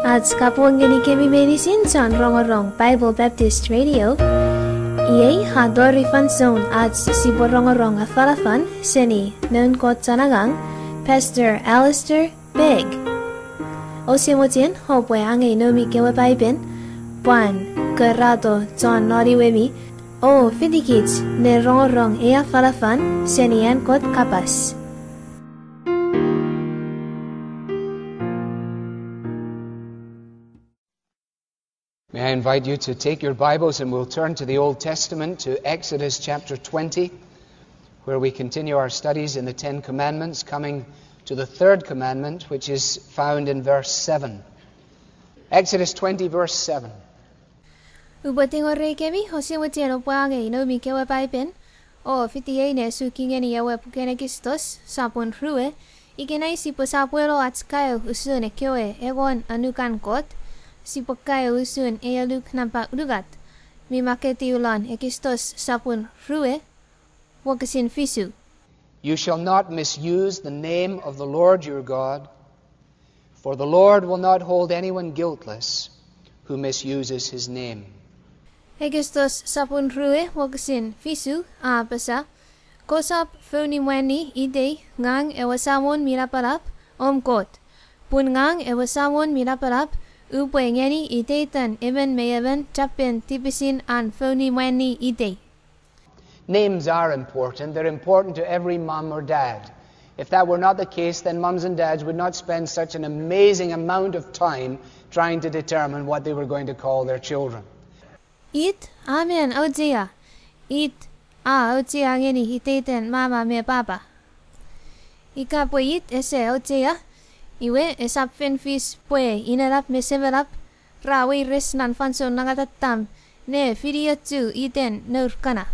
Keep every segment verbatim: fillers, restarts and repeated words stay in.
Ach kapong ngenikemi meinisin chon rongorong Bible Baptist Radio. Iei a tori fansoun ach sipwe rongorong afanafan seni noun Kot chon angang, Pastor Alistair Begg. Ose mochen oupwe angei noumi kewe Paipen, pwan korato chon noniwemi, o fitikich ne rongorong ei afanafan seni an Kot kapas. May I invite you to take your Bibles and we'll turn to the Old Testament, to Exodus chapter twenty, where we continue our studies in the Ten Commandments, coming to the third commandment, which is found in verse seven. Exodus twenty, verse seven. Upwe tingorei kemi, ose mochen oupwe angei noumi kewe Paipen, o fitiei ne suki ngeni ewe puken Ekistos, sopun rue, ikenai sipwe sopweno ach kaeo usun ekkewe engon annuk an Kot, sipwe kaeo usun ei annuk nampa unungat, mi makketiw lon Ekistos sopun rue, wokisin fisu. You shall not misuse the name of the Lord your God, for the Lord will not hold anyone guiltless who misuses his name. Ekistos sopun rue wokisin fisu a apasa, kosap founi mwanni itei ngang ewe Samon mi Napanap, om Kot. Pun ngang ewe Samon mi Napanap, upwe ngeni iteitan emon me emon chappen tipisin an founi mwanni itei. Names are important. They're important to every mom or dad. If that were not the case, then mums and dads would not spend such an amazing amount of time trying to determine what they were going to call their children. It a men auchea. It a auchea ngeni iteiten mama me papa. Ika pwe it ese auchea, iwe esap fen fis pwe inenap me semenap ra weires non fansoun nangatam ne finiochu iten nour kana.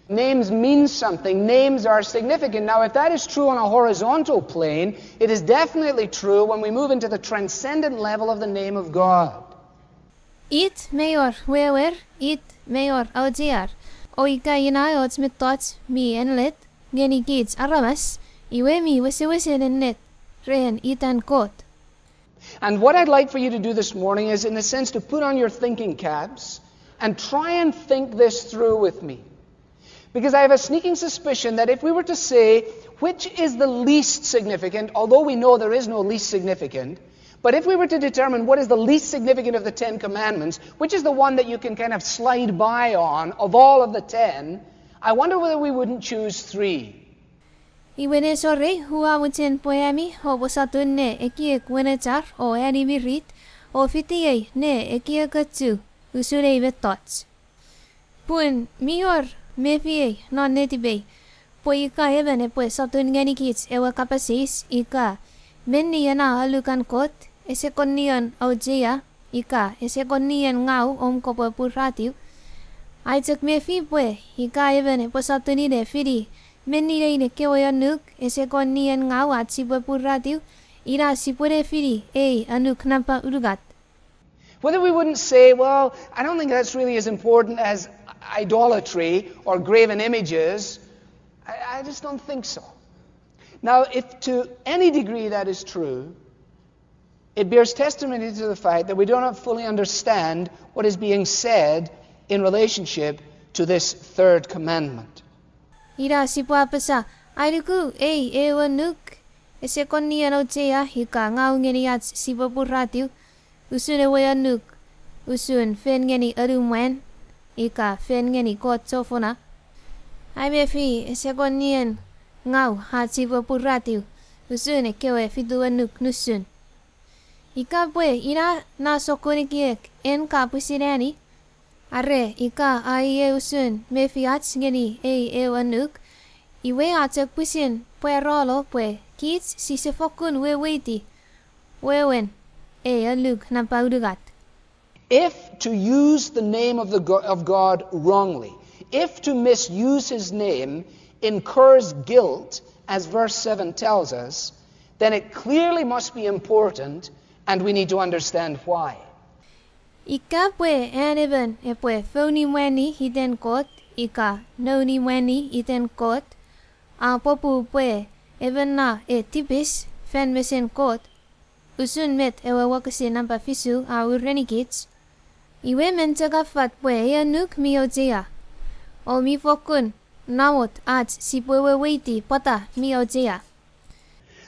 Names mean something. Names are significant. Now, if that is true on a horizontal plane, it is definitely true when we move into the transcendent level of the name of God. It mei wor wewer, it mei wor auchear. O ika ina och mettoch mi ennet ngeni kich aramas, iwe mi wesewesen ennet ren itan Kot. And what I'd like for you to do this morning is, in a sense, to put on your thinking caps and try and think this through with me. Because I have a sneaking suspicion that if we were to say, which is the least significant, although we know there is no least significant, but if we were to determine what is the least significant of the Ten Commandments, which is the one that you can kind of slide by on of all of the ten, I wonder whether we wouldn't choose three. Iwe nesor ei, ua mochen pwe ami oupwe sotun ne ekiek wenechar o eani mirit, o fitiei ne ekiekochu usun ei mettoch. Pun mi wor mefiei non netipei pwe ika emon epwe sotun ngenikich ewe kapas eis ika menni ena annuk an Kot, ese kon nion auchea, ika ese kon nion ngau om kopwe puratiw. Ai chok mefi pwe ika emon epwe sotuni ne fini menni nein ekkewe annuk ese kon nion ngau ach sipwe puratiw, ina sipwe ne fini ei annuk nampa unungat. Whether we wouldn't say, well, I don't think that's really as important as idolatry or graven images. I, I just don't think so. Now, if to any degree that is true, it bears testimony to the fact that we do not fully understand what is being said in relationship to this third commandment. Ina sipwe apasa, ai nuku ei eu annuk ese kon nion auchea ika ngau ngeni ach sipwe puratiw, usun ewe annuk, usun fen ngeni anumwan, ika fen ngeni Kot chofona. Ai mefi ese kon nion ngau ach sipwe puratiw, usun ekkewe fitu annuk nusun. Ika pwe ina na sokkun ekiek en ka pwisin ani, are ika ai ei usun mefiach ngeni ei eu annuk, iwe a chok pwisin pwarano pwe kich sise fokkun weweiti wewen ei annuk nampa unungat. If to use the name of, the Go- of God wrongly, if to misuse his name incurs guilt, as verse seven tells us, then it clearly must be important, and we need to understand why. Ika pwe an emon epwe founi mwanni iten Kot, ika nouni mwanni iten Kot, a popu pwe emon na e tipis fan mesen Kot, Usun met ewe wokisin nampa fisu a urenikich, iwe men chok affat pwe ei annuk mi auchea, o mi fokkun namot ach sipwe weweiti pwata mi auchea.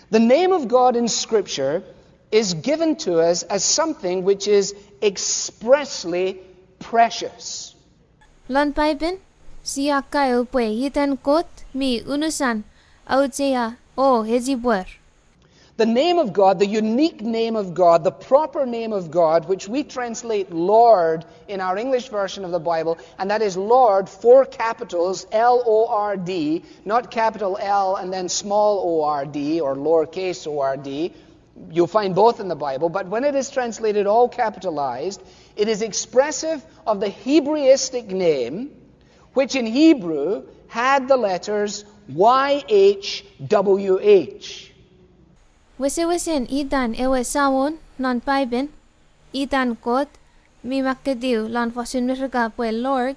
The name of God in Scripture is given to us as something which is expressly precious. Lon Paipen, sia kaeo pwe itan Kot mi unusan auchea o echipwer. The name of God, the unique name of God, the proper name of God, which we translate Lord in our English version of the Bible, and that is Lord, four capitals, L O R D, not capital L and then small O R D or lowercase O R D. You'll find both in the Bible, but when it is translated all capitalized, it is expressive of the Hebraistic name, which in Hebrew had the letters Y H W H. Wesewesen itan ewe Samon non Paipen, itan Kot, mi makketiw lon fosun Merika pwe Lord,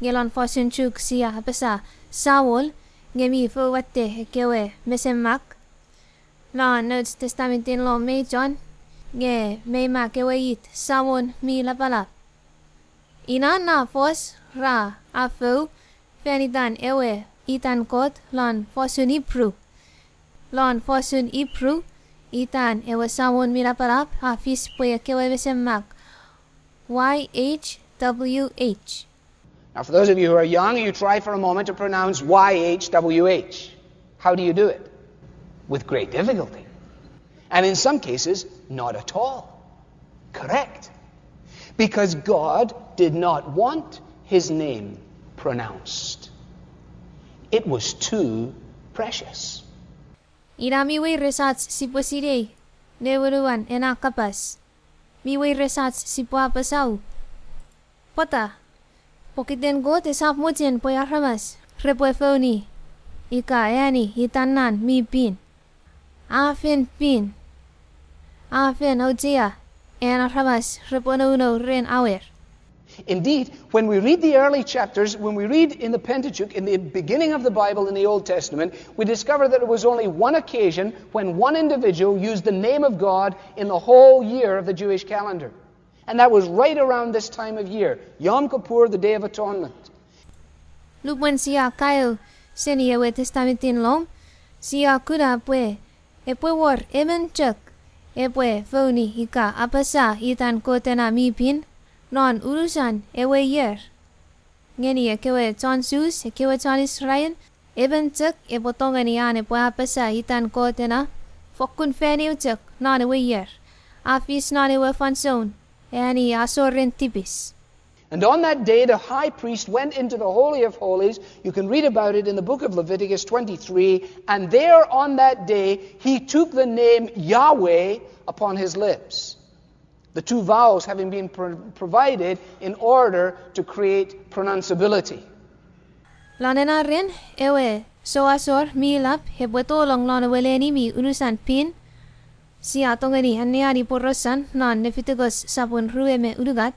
nge lon fosun Chuuk sia apasa Samol, nge mi fou watte ekkewe mesemak. Non nouch Testamentin Lom mei chon, nge mei mak ewe it Samon mi lapalap. Ina na fos ra afou fan itan ewe itan Kot lon fosun Ipru. Lon fosun Ipru, itan ewe Samon mi lapalap a fis pwe ekkewe mesemak Y H W H. Now, for those of you who are young, you try for a moment to pronounce Y H W H. How do you do it? With great difficulty. And in some cases, not at all. Correct. Because God did not want his name pronounced. It was too precious. Ina mi weires ach sipwe sinei newenuan ena kapas. Mi weires ach sipwe apasau. Pwata? Pokiten Kot esap mochen pwe aramas repwe founi ika eani itan na mi pin. A fen pin. A fen auchea an aramas repwe nounou ren awer. Indeed, when we read the early chapters, when we read in the Pentateuch, in the beginning of the Bible in the Old Testament, we discover that it was only one occasion when one individual used the name of God in the whole year of the Jewish calendar. And that was right around this time of year, Yom Kippur, the Day of Atonement. Lupwen sia kaeo seni ewe Testamentin Lom, sia kuna pwe epwe wor emon chok epwe founi ika apasa itan Kot ena mi pin non unusan ewe ier. Ngeni ekkewe chon Sus, ekkewe chon Israel, emon chok epwe tongeni an epwe apasa itan Kot ena fokkun fan eu chok non ewe ier. A fis non ewe fansoun eani asoren tipis. And on that day, the high priest went into the Holy of Holies. You can read about it in the book of Leviticus twenty-three. And there on that day, he took the name Yahweh upon his lips. The two vowels having been pro-, provided in order to create pronounceability. Lon ena ran, ewe souasor mi lap epwe tolong lon ewe leni mi unusan pin, sia tongeni anneani porosan non Leviticus sapun rue me unungat.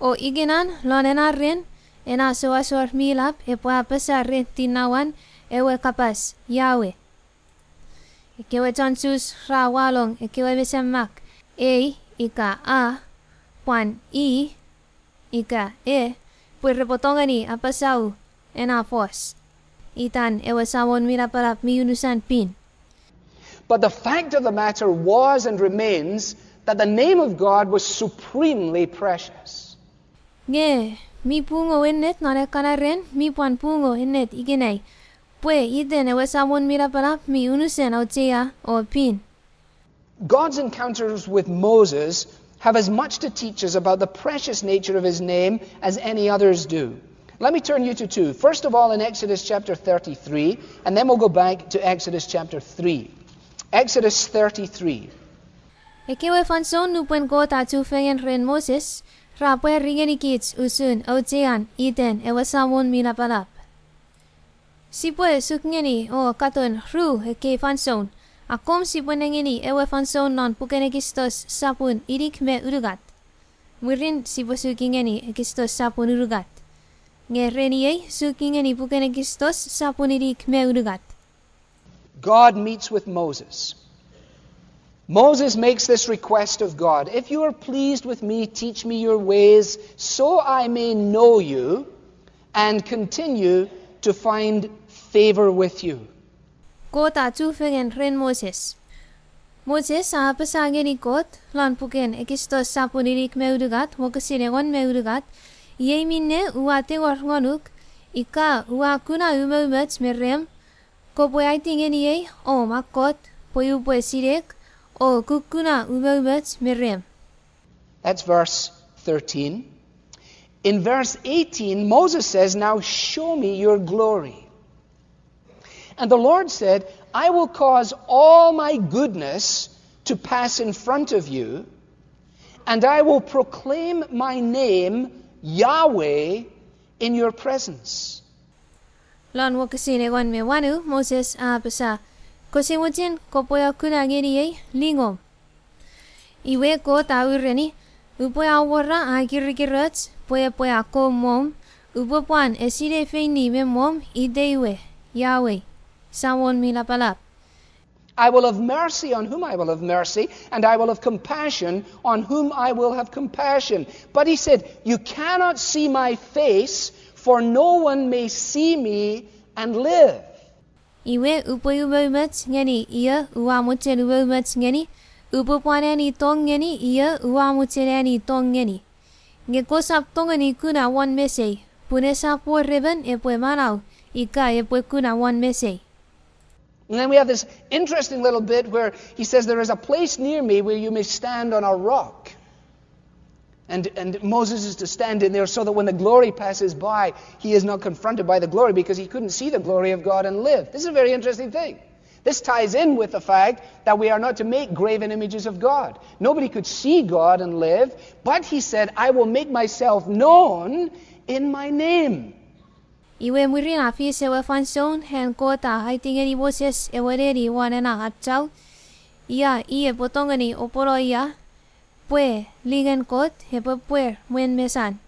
O ikenan lon ena ran, ena souasor mi lap epwe apasa ren tinawan ewe kapas Yahweh. Ekkewe chon Sus ra walong ekkewe mesemak ei ika a, pwan i ika e, pwe repwe tongeni apasau ena fos, itan ewe Samon mi lapalap mi unusan pin. But the fact of the matter was and remains that the name of God was supremely precious. Nge mi pungo ennet non ekkana ran, mi pwan pungo ennet ikenai, pwe iten ewe Samon mi lapalap mi unusen auchea o pin. God's encounters with Moses have as much to teach us about the precious nature of his name as any others do. Let me turn you to two. First of all, in Exodus chapter thirty-three, and then we'll go back to Exodus chapter three. Exodus thirty-three. Ekkewe fansoun nupwen Kot a chufengen ren Moses, ra pwari ngenikich usun auchean iten ewe Samon mi lapalap. Sipwe suk ngeni o katon ru ekkei fansoun, akkom sipwe nengeni ewe fansoun non puken Ekistos sapun inik me unungat. Mwirin sipwe suki ngeni Ekistos sapun unungat. Nge ren iei suki ngeni puken Ekistos sapun inik me unungat. God meets with Moses. Moses makes this request of God: "If you are pleased with me, teach me your ways, so I may know you and continue to find favor with you." Kot a chufengen ren Moses. Moses a apasa ngeni Kot lon puken Ekistos sapun inik me unungat, wokisin engon me unungat: Iei minne ua tingor ngonuk, ika ua kuna umoumoch me rem, kopwe aiti ngeniei om Kot, pwe upwe sinek, o kukkuna umoumoch me rem. That's verse thirteen. In verse eighteen, Moses says, "Now show me your glory." And the Lord said, "I will cause all my goodness to pass in front of you, and I will proclaim my name, Yahweh, in your presence." Lon wokisin engon me wanu, Moses a apasa: Kose mochen kopwe kuna ngeniei lingom. Iwe Kot a ureni: Upwe awora ai kirikiroch pwe epwe akkom mwom, upwe pwan esinei feini me mwom iteiwe, Yahweh, Samon mi Lapalap. I will have mercy on whom I will have mercy, and I will have compassion on whom I will have compassion. But he said, "You cannot see my face, for no one may see me and live." Iwe upwe umoumoch ngeni io ua mochen umoumoch ngeni, upwe pwan ani tong ngeni io ua mochen ani tong ngeni. Nge kosap tongeni kuna won mesei, pun esap wor emon epwe manau ika epwe kuna won mesei. And then we have this interesting little bit where he says, "There is a place near me where you may stand on a rock." And, and Moses is to stand in there so that when the glory passes by, he is not confronted by the glory, because he couldn't see the glory of God and live. This is a very interesting thing. This ties in with the fact that we are not to make graven images of God. Nobody could see God and live, but he said, "I will make myself known in my name." Iwe mwirin a fis ewe fansoun an Kot a aiti ngeni Moses ewe neni won ena achau, ia i epwe tongeni opono ia, pwe lingen Kot epwe pwer mwen mesan.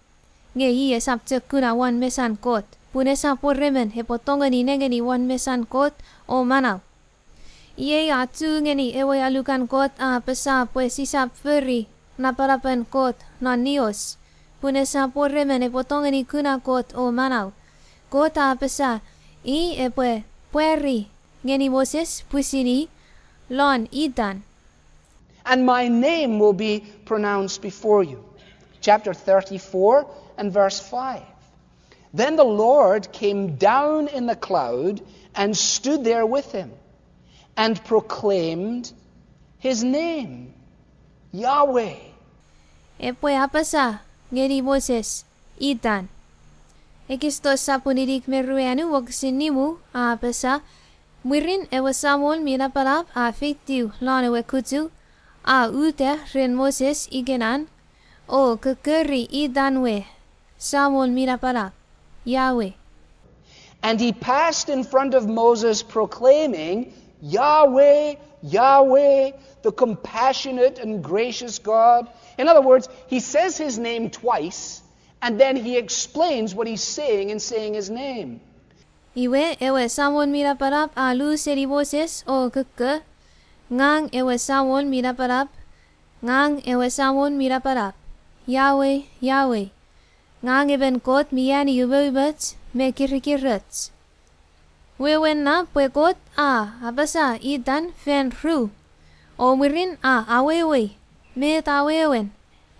Nge i esap chok kuna won mesan Kot, pun esap wor emon epwe tongeni nengeni won mesan Kot o manau. Iei a chu ngeni ewe alukan Kot a apasa pwe sisap fori napanapen Kot non nios, pun esap wor emon epwe tongeni kuna Kot o manau. Kot a apasa i epwe pwari ngeni Moses pwisin i lon itan. "And my name will be pronounced before you." Chapter thirty-four and verse five. Then the Lord came down in the cloud and stood there with him and proclaimed his name, Yahweh. Epwe apasa ngeni Moses itan. Ekistos sapun inik me ruanu wokisin nimu a apasa: Mwirin ewe Samon mi Lapalap a feitiw lon ewe kuchu, a uta ren Moses ikenan, o kokkori itan we, Samon mi Lapalap, Yahweh. And he passed in front of Moses, proclaiming, "Yahweh, Yahweh, the compassionate and gracious God." In other words, he says his name twice, and then he explains what he's saying in saying his name. Iwe ewe Samon mi Lapalap a lu seni Moses o kokko: Ngang ewe Samon mi Lapalap, ngang ewe Samon mi Lapalap, Yahweh, Yahweh, ngang emon Kot mi ani umoumoch me kirikiroch. Wewen na pwe Kot a apasa itan fan ru, o mwirin a awewei met a wewen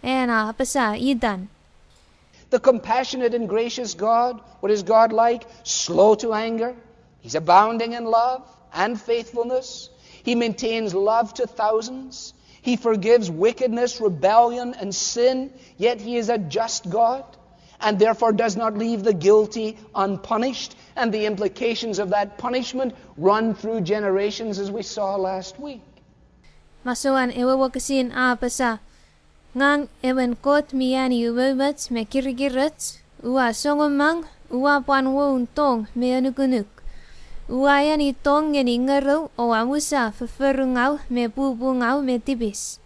an a apasa itan. The compassionate and gracious God, what is God like? Slow to anger. He's abounding in love and faithfulness. He maintains love to thousands. He forgives wickedness, rebellion, and sin, yet he is a just God, and therefore does not leave the guilty unpunished, and the implications of that punishment run through generations, as we saw last week. Masoan ewe wokisin a apasa: Ngang emon Kot mi ani umoumoch me kirikiroch, ua songomang, ua pwan woun tong me anukunuk. Ua ani tong ngeni ngorou o amusa foforungau me pupungau me tipis.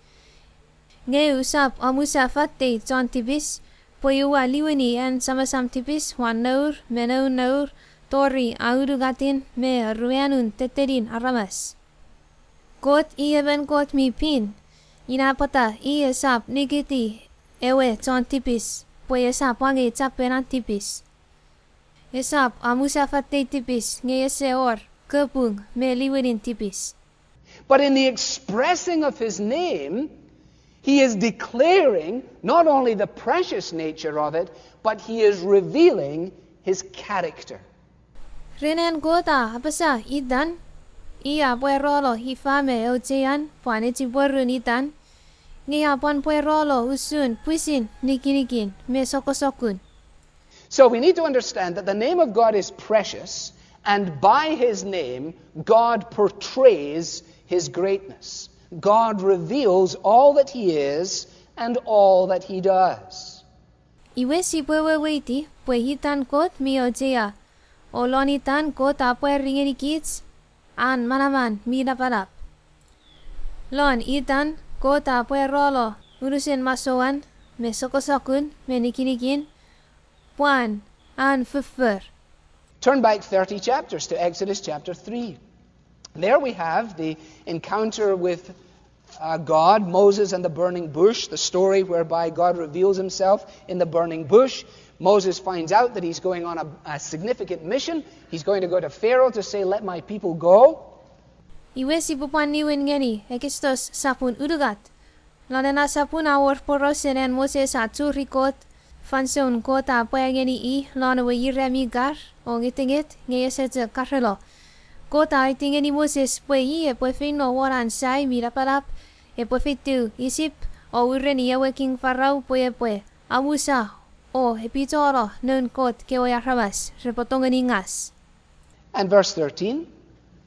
Nge usap amusa fatei chon tipis, pwe ua liwini an samasam tipis won nour me noun nour, tori aunungatin me aruanun tettenin aramas. Kot i emon Kot mi pin. Ina pwata i esap nikiti ewe chon tipis pwe esap angei chapen an tipis. Esap amusafatei tipis nge ese wor kopung me liwinin tipis. But in the expressing of his name, he is declaring not only the precious nature of it, but he is revealing his character. Ren an Kot a apasa itan, i a pwarolo ifa me auchean pwan echipwerun itan, nge a pwan pwarolo usun pwisin nikinikin me sokkosokun. So we need to understand that the name of God is precious, and by his name, God portrays his greatness. God reveals all that he is and all that he does. Iwe sipwe weweiti pwe itan Kot mi auchea, o lon itan Kot a pwari ngenikich an manaman mi lapalap. Lon itan Kot a pwarolo unusen masouan me sokkosokun me nikinikin pwan an foffor. Turn back thirty chapters to Exodus chapter three. There we have the encounter with uh, God, Moses and the burning bush, the story whereby God reveals himself in the burning bush. Moses finds out that he's going on a, a significant mission. He's going to go to Pharaoh to say, "Let my people go." Iwe sipwe pwan niwin ngeni Ekistos sapun unungat. Lon ena sapun a wor porausen an Moses a churi Kot, fansoun Kot a pwa ngeni i lon ewe ira mi kar o ngetenget nge ese chok karelo. Kot a aiti ngeni Moses pwe i epwe feino won an sai mi lapalap, epwe feitiw Isip, o ureni ewe king Farao pwe epwe amusa o epicholo noun Kot kewe aramas repwe tongeni ngas. And verse thirteen,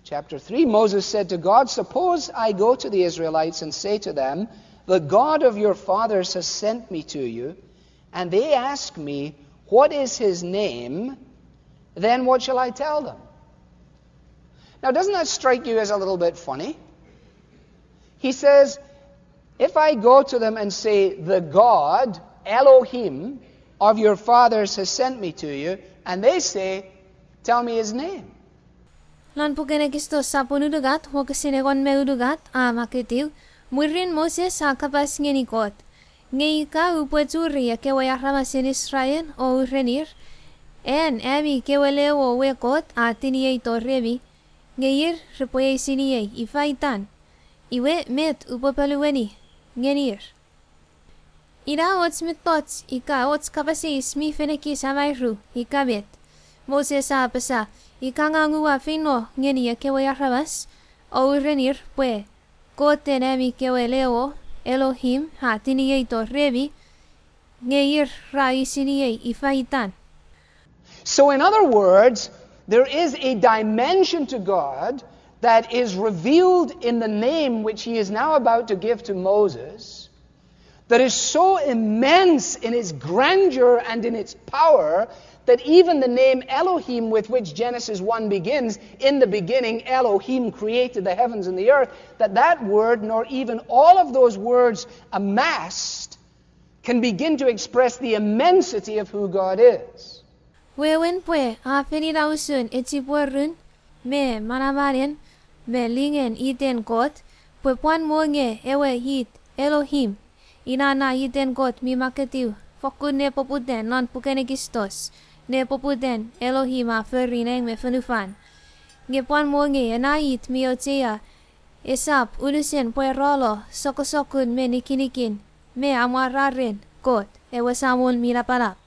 chapter three, Moses said to God, "Suppose I go to the Israelites and say to them, 'The God of your fathers has sent me to you,' and they ask me, 'What is his name?' Then what shall I tell them?" Now, doesn't that strike you as a little bit funny? He says, "If I go to them and say, 'The God, Elohim, of your fathers has sent me to you,' and they say, 'Tell me his name.'" Lon puken Ekistos sapun unungat, wokisin engon me unungat a makketiw, mwirin Moses a kapas ngeni Kot, "Nge ika upwe churi ekkewe aramasen Israel o urenir, 'En ami kewe lewo we Kot a tinieito remi,' nge ir repwe eisiniei, 'Ifa itan?' Iwe met upwe poluweni ngenir?" Ina och mettoch ika och kapas eis mi fen ekis amairu ika met. Moses a apasa, "Ika ngang ua feino ngeni ekkewe aramas o urenir pwe, 'Koten ami kewe lewo, Elohim, a tinieito remi,' nge ir ra eisiniei, 'Ifa itan?'" So, in other words, there is a dimension to God that is revealed in the name which he is now about to give to Moses that is so immense in its grandeur and in its power that even the name Elohim, with which Genesis one begins, "In the beginning Elohim created the heavens and the earth," that that word, nor even all of those words amassed, can begin to express the immensity of who God is. Wewen pwe a fen ina usun echipwerun me manamanen me lingen iten Kot, pwe pwan mo nge ewe it Elohim, ina na iten Kot mi makketiw fokkun nepoputan non puken Ekistos, nepoputan Elohim a fori nang me fonufan. Nge pwan mo nge ena it mi auchea, esap unusen pwarolo, sokkosokun me nikinikin me amwararen Kot ewe Samon mi lapalap.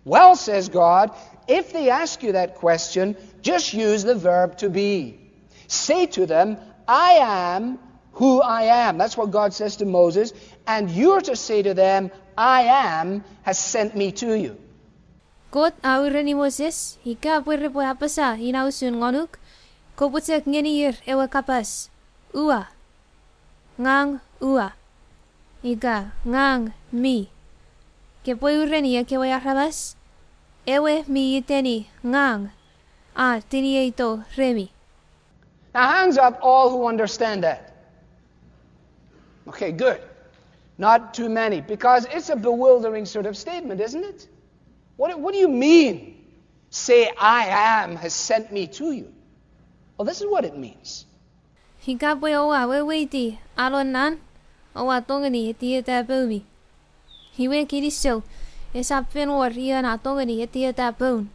Well, says God, if they ask you that question, just use the verb to be. Say to them, "I am who I am." That's what God says to Moses. And you're to say to them, "I am has sent me to you." Kot a ureni Moses, ika pwe repwe apasa ina usun ngonuk, kopwe chok ngenir ewe kapas, "Ua. Ngang ua." Ika, "Ngang mi." Kopwe ureni ekkewe aramas, "Ewe mi iteni ngang a tinieito remi." Now, hands up all who understand that. Okay, good. Not too many, because it's a bewildering sort of statement, isn't it? What, what do you mean? Say, "I am has sent me to you." Well, this is what it means. Ika pwe oua weweiti alon nan, oua tongeni etieta poumi. Iwe kinisou, esap fen wor ion a tongeni etieta poun.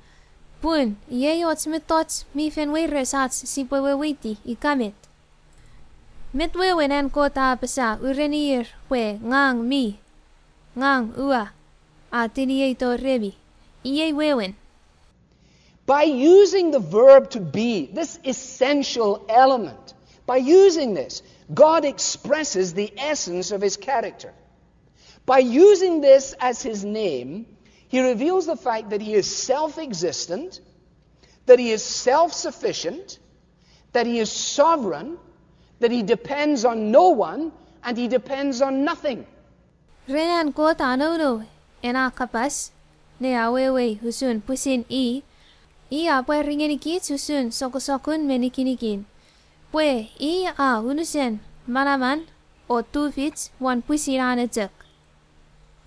Pun iei och mettoch mi fen weires ach sipwe weweiti ika met. Met wewen an Kot a apasa ureniir pwe ngang mi, ngang ua, a tinieito remi. Iei wewen. By using the verb to be, this essential element, by using this, God expresses the essence of his character. By using this as his name, he reveals the fact that he is self existent, that he is self sufficient, that he is sovereign, that he depends on no one, and he depends on nothing. Ren an Kot a nounou ena kapas ne awewei usun pwisin i, i a pwari ngenikich usun sokkosokun me nikinikin, pwe i a unusen manaman o tufich won pwisin an echok.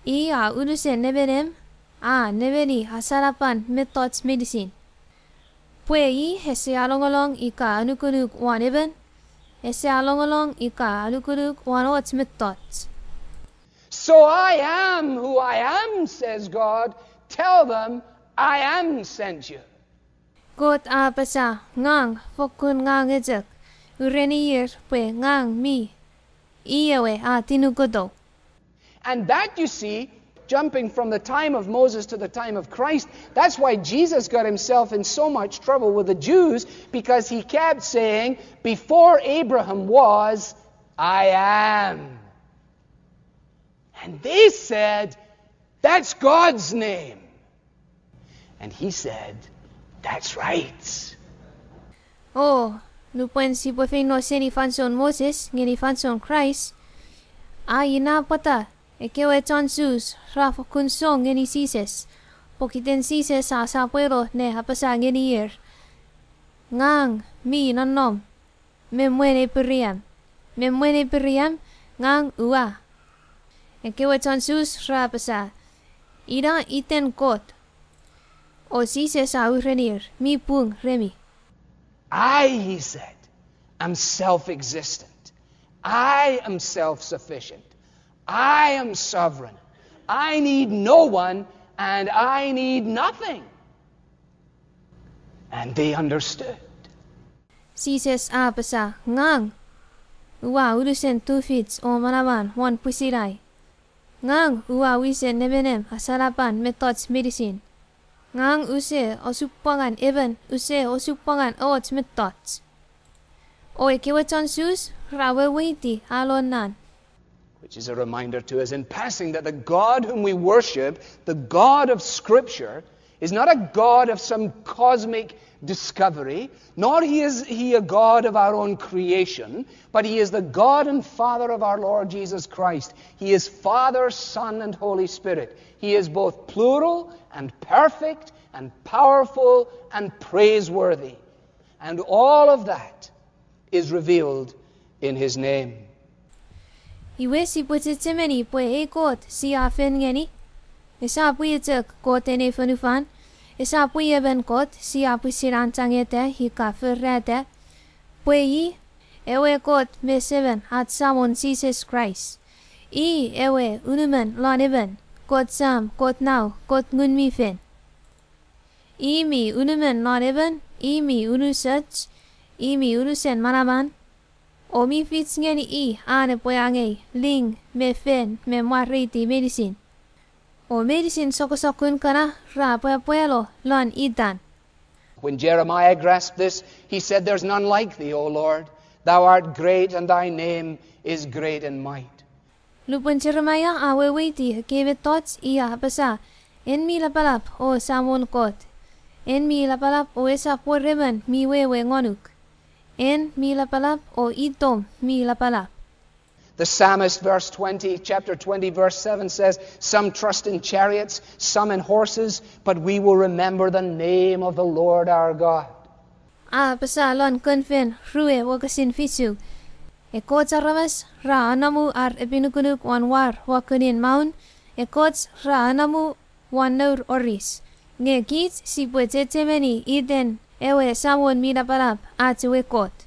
I a unusen nemenem, a nemeni asalapan mettoch meinisin. Pwe i ese alongolong ika anukunuk won emon, ese alongolong ika anukunuk won och mettoch. So I am who I am, says God. Tell them I am sent you. Kot a apasa, ngang fokkun ngang echok, ureniir pwe ngang mi, i ewe a tinukoto. And that, you see, jumping from the time of Moses to the time of Christ, that's why Jesus got himself in so much trouble with the Jews, because he kept saying, before Abraham was, I am. And they said, that's God's name. And he said, that's right. O, nupwen sipwe feino seni fansoun Moses ngeni fansoun Kraist, a ina pwata ekkewe chon Sus ra fokkun song ngeni Jises, pokiten Jises a sopweno ne apasa ngenir, ngang mi nonnom, me mwen Apraham, me mwen Apraham, ngang ua. Ekkewe chon Sus ra apasa, ina iten Kot. O Jises a urenir, mi pung remi. I, he said, am self existent. I am self sufficient. I am sovereign. I need no one and I need nothing. And they understood. Jises a apasa, ngang ua unusen tufich o manaman won pwisin ai. Ngang ua wisen nemenem asalapan mettoch meinisin. Ngang use osupwangan emon, use osupwangan och mettoch. O ekkewe chon Sus ra weweiti alon nan. Which is a reminder to us in passing that the God whom we worship, the God of Scripture, is not a God of some cosmic discovery, nor he is he a God of our own creation, but he is the God and Father of our Lord Jesus Christ. He is Father, Son, and Holy Spirit. He is both plural and perfect and powerful and praiseworthy. And all of that is revealed in his name. Iwe sipwe chechemeni pwe ei Kot sia fen ngeni, esap i chok Kot en ei fonufan, esap i emon Kot sia pwisin an changeta ika forata, pwe i ewe Kot me Seman ach Samon Jises Kraist. I ewe unumon lon emon, Kot Sam, Kot Nau, Kot Ngun mi Fel. I mi unumon lon emon, i mi unusoch, i mi unusen manaman, o mi fich ngeni i an epwe angei ling me fel me mwareiti meinisin. O meinisin sokkosokun kana ra pwapwalo lon itan. When Jeremiah grasped this, he said, there's none like thee, O Lord. Thou art great, and thy name is great in might. Lupwen Jeremaia a weweiti ekkei mettoch, i a apasa, en mi lapalap, O Samon Kot. En mi lapalap, o esap wor emon mi wewe ngonuk. En mi lapalap, o itom mi lapalap. The psalmist, verse twenty, chapter twenty, verse seven says, some trust in chariots, some in horses, but we will remember the name of the Lord our God. A apasa lon Konfen rue wokisin fisu, ekkoch aramas ra anomu ar epinukunuk won war wokenin maun, ekkoch ra anomu won nour oris. Nge kich sipwe chechemeni iten ewe Samon mi lapalap ach ewe Kot.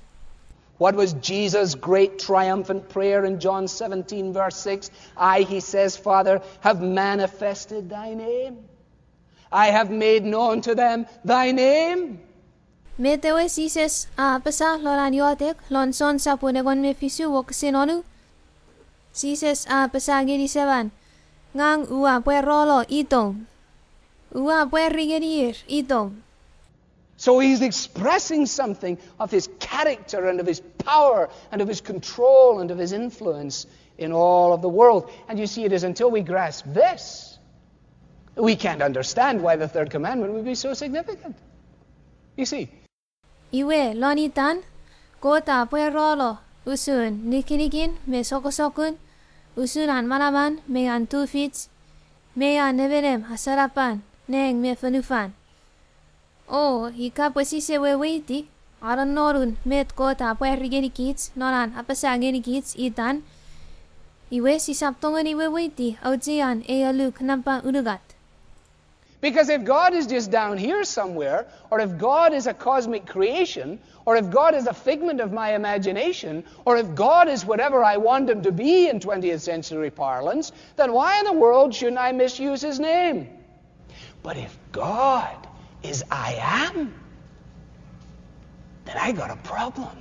What was Jesus' great triumphant prayer in John seventeen, verse six? I, he says, Father, have manifested thy name. I have made known to them thy name. Met ewe Jises a apasa lon an iotek lon Jon sapun engon me fisu wokisin onu? Jises a apasa ngeni Seman, ngang ua pwarolo itom. Ua pwari ngenir itom. So he's expressing something of his character and of his power and of his control and of his influence in all of the world. And you see, it is until we grasp this, we can't understand why the third commandment would be so significant. You see? Iwe, lon itan, Kot a pwarolo usun nikinikin me sokosokun, usun an manaman me an tufich, me an nemenem asanapan nang me fonufan. O ika pwe sise weweiti anonnonun met Kot a pwari ngenikich non an apasa ngenikich itan, iwe sisap tongeni weweiti auchean ei alluk nampa unungat. Because if God is just down here somewhere, or if God is a cosmic creation, or if God is a figment of my imagination, or if God is whatever I want him to be in twentieth century parlance, then why in the world shouldn't I misuse his name? But if God is I am, then I got a problem.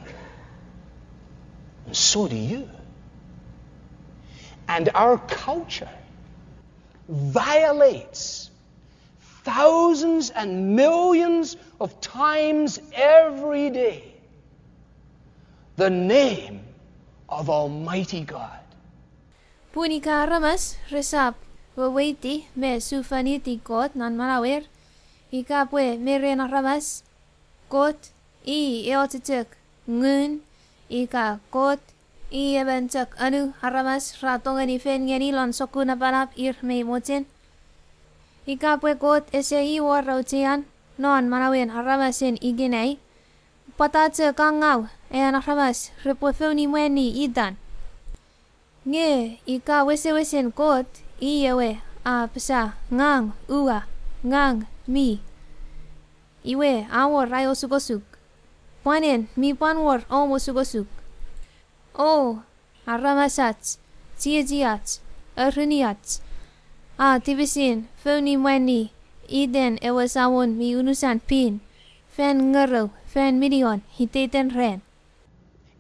And so do you. And our culture violates thousands and millions of times every day the name of Almighty God. Pun ika aramas resap weweiti me sufoniti Kot non manauer, ika pwe me ren aramas, Kot i eoch chok ngun, ika Kot i emon chok anu aramas ra tongeni fen ngeni lon sokkun napanap ir mei mochen. Ika pwe Kot ese i wor auchean non manauen aramasen ikenai, pwata chok angau an aramas repwe founi mwanni itan? Nge ika wesewesen Kot i ewe a apasa, ngang ua, ngang mi, iwe a wor ai osukosuk. Pwan en mi pwan wor om osukosuk. O aramasach, chiechiach, oruniach, a tipisin founi mwanni iten ewe Samon mi unusan pin, fan ngorou, fan minion iteiten ran.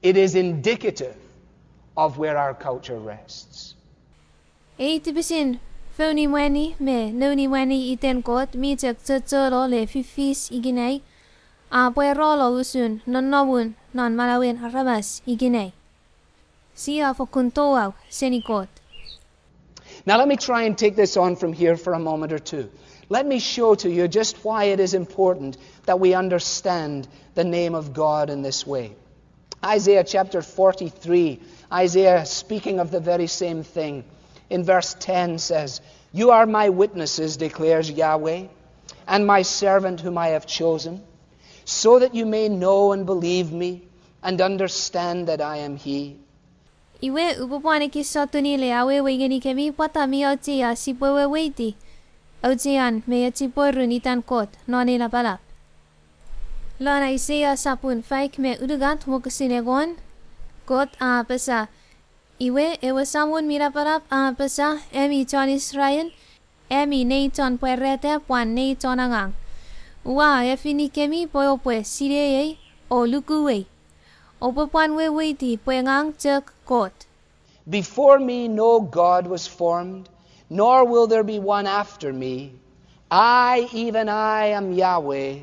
It is indicative of where our culture rests. Ei tipisin founi mwanni me nouni mwanni iten Kot mi chok chocholo le fifis ikenai, a pwarolo usun nonnomun non manauen aramas ikenai. Sia fokkun touau seni Kot. Now let me try and take this on from here for a moment or two. Let me show to you just why it is important that we understand the name of God in this way. Isaiah chapter forty-three, Isaiah speaking of the very same thing, in verse ten says, You are my witnesses, declares Yahweh, and my servant whom I have chosen, so that you may know and believe me and understand that I am he. Iwe upwe pwan ekis sotuni le awewe ngenikemi pwata mi auchea sipwe weweiti auchean me echiporun itan Kot non ei lapalap. Lon Aisea sapun faik me unungat wokisin engon, Kot a apasa, Iwe ewe Samon mi Lapalap a apasa, ami chon Israel, ami nei chon pwarata pwan nei chon angang, ua afinikemi pwe oupwe sineiei o lukuei. Oupwe pwan weweiti pwe ngang chok Kot. Before me no God was formed, nor will there be one after me. I, even I, am Yahweh,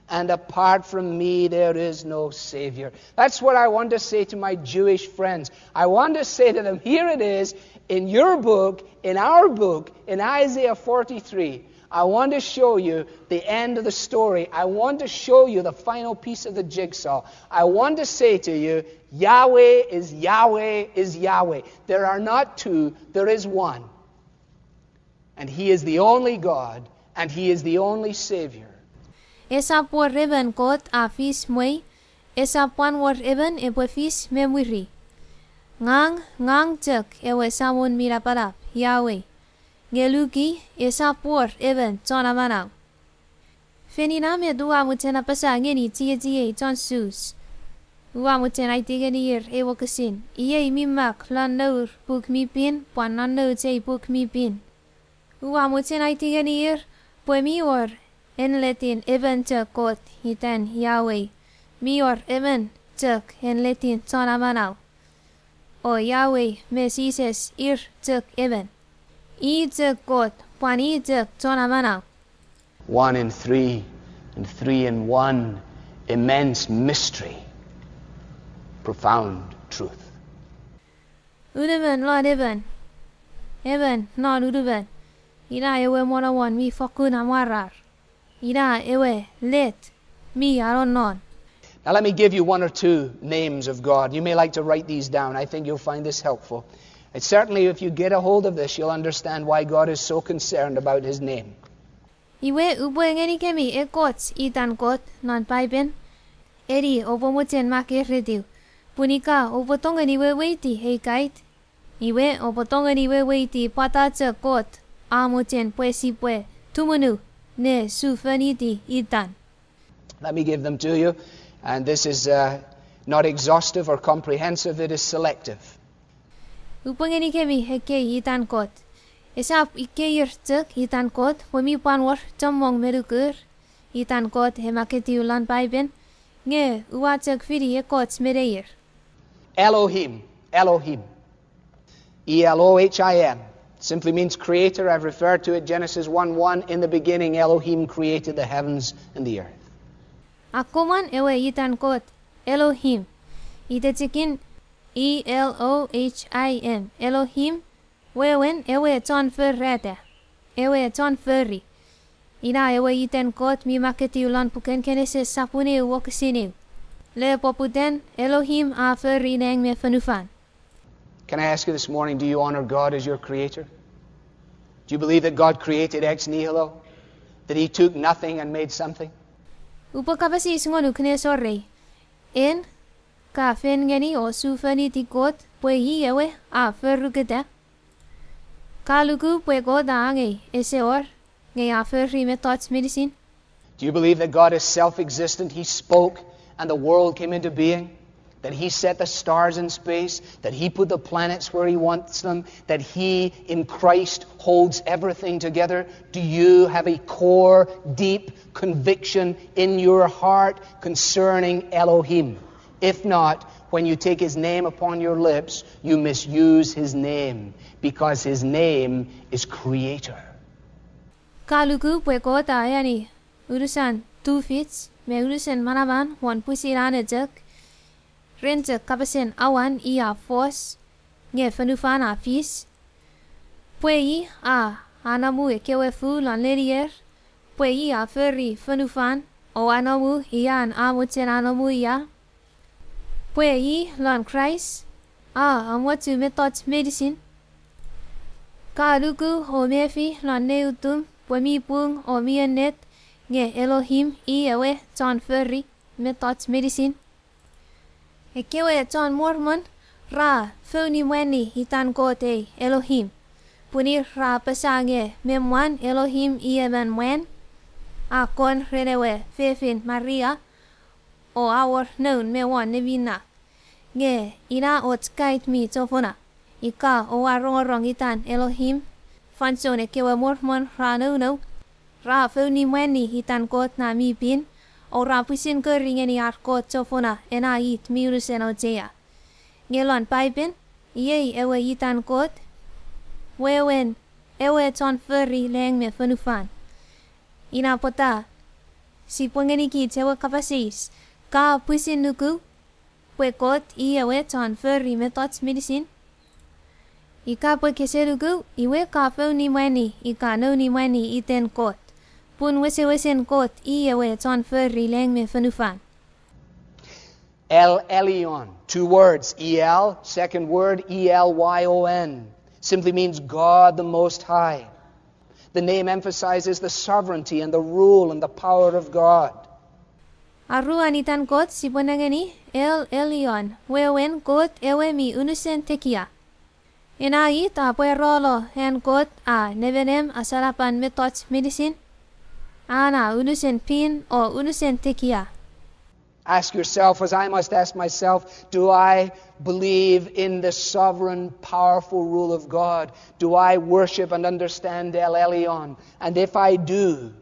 and apart from me there is no Savior. That's what I want to say to my Jewish friends. I want to say to them, here it is in your book, in our book, in Isaiah forty-three. I want to show you the end of the story. I want to show you the final piece of the jigsaw. I want to say to you, Yahweh is Yahweh is Yahweh. There are not two, there is one. And he is the only God, and he is the only Savior. Esap wor emon Kot a fis mwei, esap pwan wor emon epwe fis me mwiri. Ngang, ngang chok ewe Samon mi Lapalap, Yahweh. Nge luki, esap wor emon Chon Amanau. Fen ina met ua mochen apasa ngeni chiechiei chon Sus. Ua mochen aiti ngenir ei wokisin, iei mi mak lon nour puk mi pin pwan non nouch ei puk mi pin. Ua mochen aiti ngenir pwe mi wor enletin emon chok Kot itan Yahweh. Mi wor emon chok enletin Chon Amanau. O Yahweh me Jises ir chok emon. I chok Kot pwan i chok Chon Amanau. One in three, and three in one, immense mystery, profound truth. Unumon lon emon, emon non unumon. Ina ewe monomon mi fokkun amwarar. Ina ewe let mi anonnon. Now, let me give you one or two names of God. You may like to write these down. I think you'll find this helpful. And certainly, if you get a hold of this, you'll understand why God is so concerned about his name. Iwe upwe ngenikemi ekkoch itan Kot non Paipen, eni oupwe mochen makeretiw, pun ika oupwe tongeni weweiti ei kait, iwe oupwe tongeni weweiti pwata chok Kot a mochen pwe sipwe tumunu ne sufoniti itan. Let me give them to you, and this is, uh, not exhaustive or comprehensive, it is selective. Upwe ngenikemi ekkei itan Kot. Esap ikkeir chok itan Kot, pwe mi pwan wor chommong me nukur itan Kot e maketiw lon Paipen, nge ua chok fini ekkoch me neir. Elohim, Elohim. E L O H I M. Simply means creator. I've referred to it, Genesis one one, in the beginning Elohim created the heavens and the earth. Akkomwan ewe itan Kot, Elohim. Itechikin E L O H I M, Elohim, wewen ewe chon forata, ewe chon fori. Ina ewe iten Kot mi maketiw lon puken Kenesis sapun eu wokisin eu. Le poputan, Elohim a fori nang me fonufan. Can I ask you this morning, do you honor God as your creator? Do you believe that God created ex nihilo? That he took nothing and made something? Upwe kapas eis ngonuk nesorei. En ka fen ngeni o sufoniti Kot pwe i ewe a foruketa? Ka luku pwe Kot a angei ese wor, nge a fori mettoch meinisin? Do you believe that God is self existent? He spoke and the world came into being? That he set the stars in space? That he put the planets where he wants them? That he, in Christ, holds everything together? Do you have a core, deep conviction in your heart concerning Elohim? If not, when you take his name upon your lips, you misuse his name, because his name is creator. Ka luku pwe Kot a eani unusan tufich me unusen manaman won pwisin an echok, ren chok kapasen awan i a fos, nge fonufan a fis. Pwe i a anomu ekkewe fu lon lenier, pwe i a fori fonufan, o anomu ian a mochen anomu ia. Pwe i lon Kraist a amwochu mettoch meinisin. Ka luku o mefi lon neutum pwe mi pung o mi ennet, nge Elohim i ewe chon fori mettoch meinisin. Ekkewe chon Mormon ra founi mwanni itan Kot ei Elohim, pun ir ra apasa nge me mwan Elohim i emon mwan, a kon ren ewe fefin Maria, o a wor noun me won neminak. Nge ina och kait mi chofona, ika oua rongorong itan Elohim, fansoun ekkewe Mormon ra nounou, ra founi mwanni itan Kot na mi pin, o ra pwisin kori ngeni ar kot chofona ena it mi unusen auchea. Nge lon Paipen, iei ewe itan Kot, wewen ewe chon fori lang me fonufan. Ina pwata, sipwe ngenikich ewe kapas eis, ka pwisin nuku pwe Kot i ewe chon fori mettoch meinisin? Ika pwe kese nuku, iwe ka founi mwanni ika nouni mwanni iten Kot, pun wesewesen Kot i ewe chon fori lang me fonufan. El Elyon, two words, E L, second word, E L Y O N, simply means God the Most High. The name emphasizes the sovereignty and the rule and the power of God. Aruan itan Kot sipwe nengeni, El Elyon, wewen Kot ewe mi unusen tekia. Ena it a pwarano an Kot a nemenem asanapan mettoch meinisin, an a unusen pin o unusen tekia. Ask yourself, as I must ask myself, do I believe in the sovereign, powerful rule of God? Do I worship and understand El Elyon? And if I do,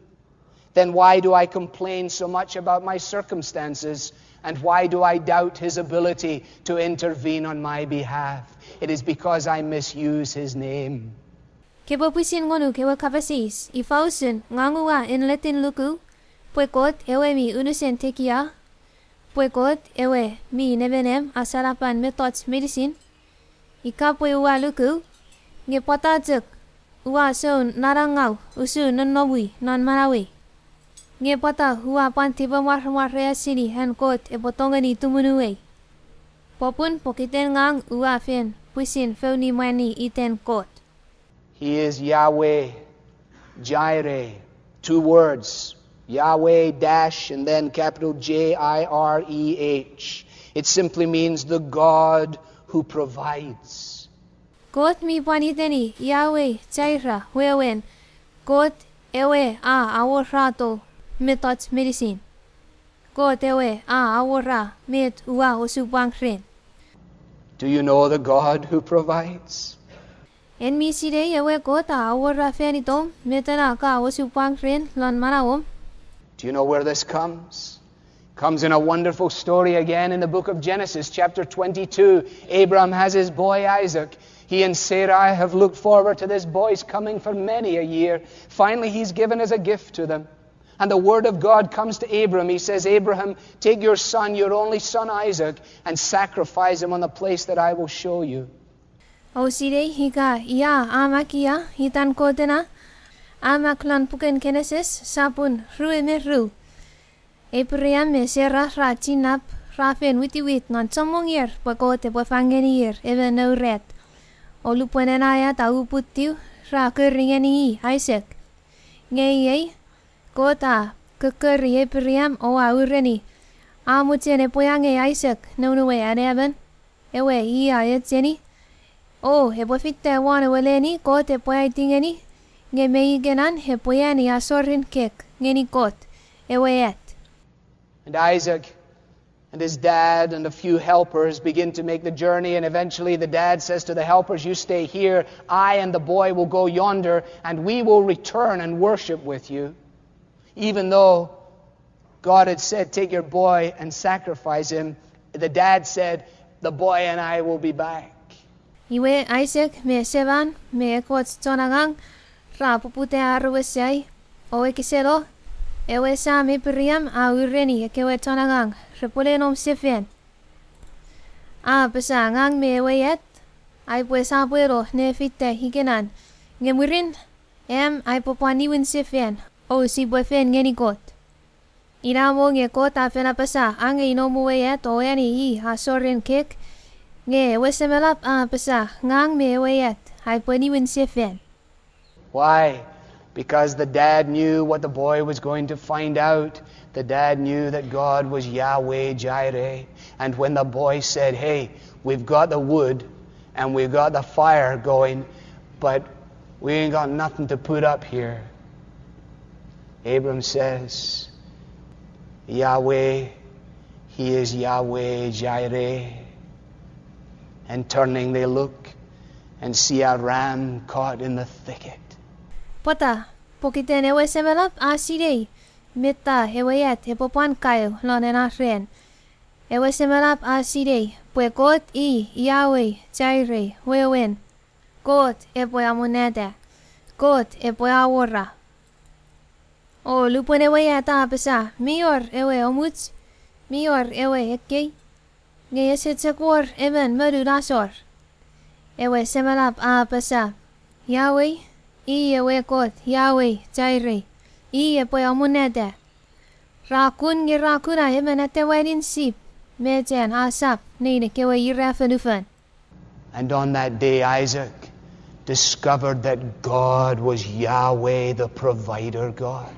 then why do I complain so much about my circumstances? And why do I doubt his ability to intervene on my behalf? It is because I misuse his name. Kepwe pwisin ngonuk ewe kapas eis, ifa usun ngang ua enletin luku pwe Kot ewe mi unusen tekia, pwe Kot ewe mi nemenem asalapan mettoch meinisin? Ika pwe ua luku, nge pwata chok ua soun nanangau usun nonnomwi non manauei? Nge pwata ua pwan tipemwaramwar easini an Kot epwe tongeni tumunuei? Popun pokiten ngang ua fen pwisin founi mwaani iten Kot. He is Yahweh Jireh. Two words, Yahweh dash and then capital J I R E H. It simply means the God who provides. Kot mi pwan iteni Yahweh Jireh, wewen, Kot ewe a aworato mettoch meinisin. Kot ewe a awora met ua osupwang ren. Do you know the God who provides? En mi sinei ewe Kot a awora fan itom met ena ka osupwang ren lon manauom? Do you know where this comes? Comes in a wonderful story again in the book of Genesis, chapter twenty-two. Abram has his boy Isaac. He and Sarai have looked forward to this boy's coming for many a year. Finally, he's given as a gift to them. And the word of God comes to Abram. He says, Abraham, take your son, your only son Isaac, and sacrifice him on the place that I will show you. Ousap sinei ika ia a makkei itan Kot ena, a mak lon puken Genesis, sopun rue me ru. Abraham me Sera ra chinnap, ra fen witiwit non chommong ier pwe Kot epwe fang ngenir emon nour at. O lupwen ena at a uputiw, ra kori ngeni i Isaac. Nge iei, Kot a kokkori Abraham o a ureni, a mochen epwe angei Isaac noun we anaemon, ewe i a echeni, o epwe fita won ewe leni Kot epwe aiti ngeni, nge me ikenan epwe ani asoren kek ngeni Kot, ewe at. And Isaac and his dad and a few helpers begin to make the journey, and eventually the dad says to the helpers, you stay here, I and the boy will go yonder, and we will return and worship with you. Even though God had said, take your boy and sacrifice him, the dad said, the boy and I will be back. Iwe Isaac me seman me ekkoch chon angang ra poputa ar we sai, o ekiseno, ewe sam Abraham a ureni ekkewe chon angang repwe le nom sefan. A apasa, ngang me ewe at, aipwe sapweno ne fita ikenan, nge mwirin, am aipwe pwan niwin sefan, o sipwe fen ngeni Kot. Ina mo nge Kot a fen apasa, angei noum we at o ani i asoren kek, nge ewe semelap a apasa, ngang me ewe at aipwe niwin sefan. Why? Because the dad knew what the boy was going to find out. The dad knew that God was Yahweh Jireh. And when the boy said, hey, we've got the wood and we've got the fire going, but we ain't got nothing to put up here, Abram says, Yahweh, he is Yahweh Jireh. And turning, they look and see a ram caught in the thicket. Pwata, pokiten ewe semelap a sinei meta ewe at epwe pwan kaeo lon ena ran. Ewe semelap a sinei pwe Kot i Yahweh Jireh, wewen, Kot epwe amonata, Kot epwe awora. O lupwen ewe at a apasa, mi wor ewe omuch, mi wor ewe ekkei, nge ese chok wor emon monun asor. Ewe semelap a apasa, Yahweh, i ewe Kot, Yahweh Jireh, i epwe amonata. Ra kun nge ra kuna emon atewanin sip, me chan asap nein ekkewe ira fonufan. And on that day, Isaac discovered that God was Yahweh, the provider God.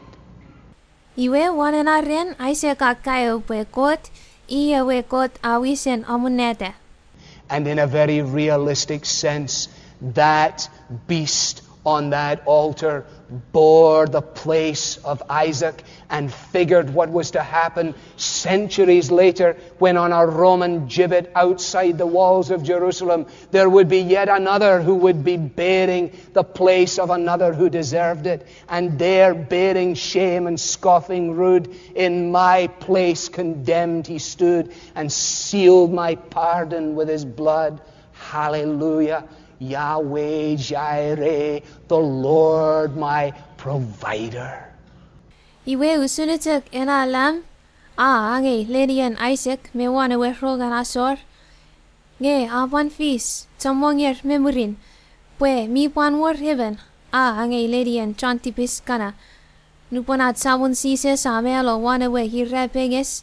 Iwe won ena ran Isaac a kaeo pwe Kot i ewe Kot a wisen amonata. And in a very realistic sense, that beast on that altar bore the place of Isaac and figured what was to happen centuries later when, on a Roman gibbet outside the walls of Jerusalem, there would be yet another who would be bearing the place of another who deserved it. And there, bearing shame and scoffing rude, in my place condemned he stood and sealed my pardon with his blood. Hallelujah. Yahweh Jireh, the Lord my provider. Iwe usun chok ena lam a angei lenien Isaac me won ewe rongen asor, nge a pwan fis chommonger me mwirin, pwe mi pwan wor emon a angei lenien chon tipis kana. Nupwen ach Samon Jises a mano won ewe irapenges,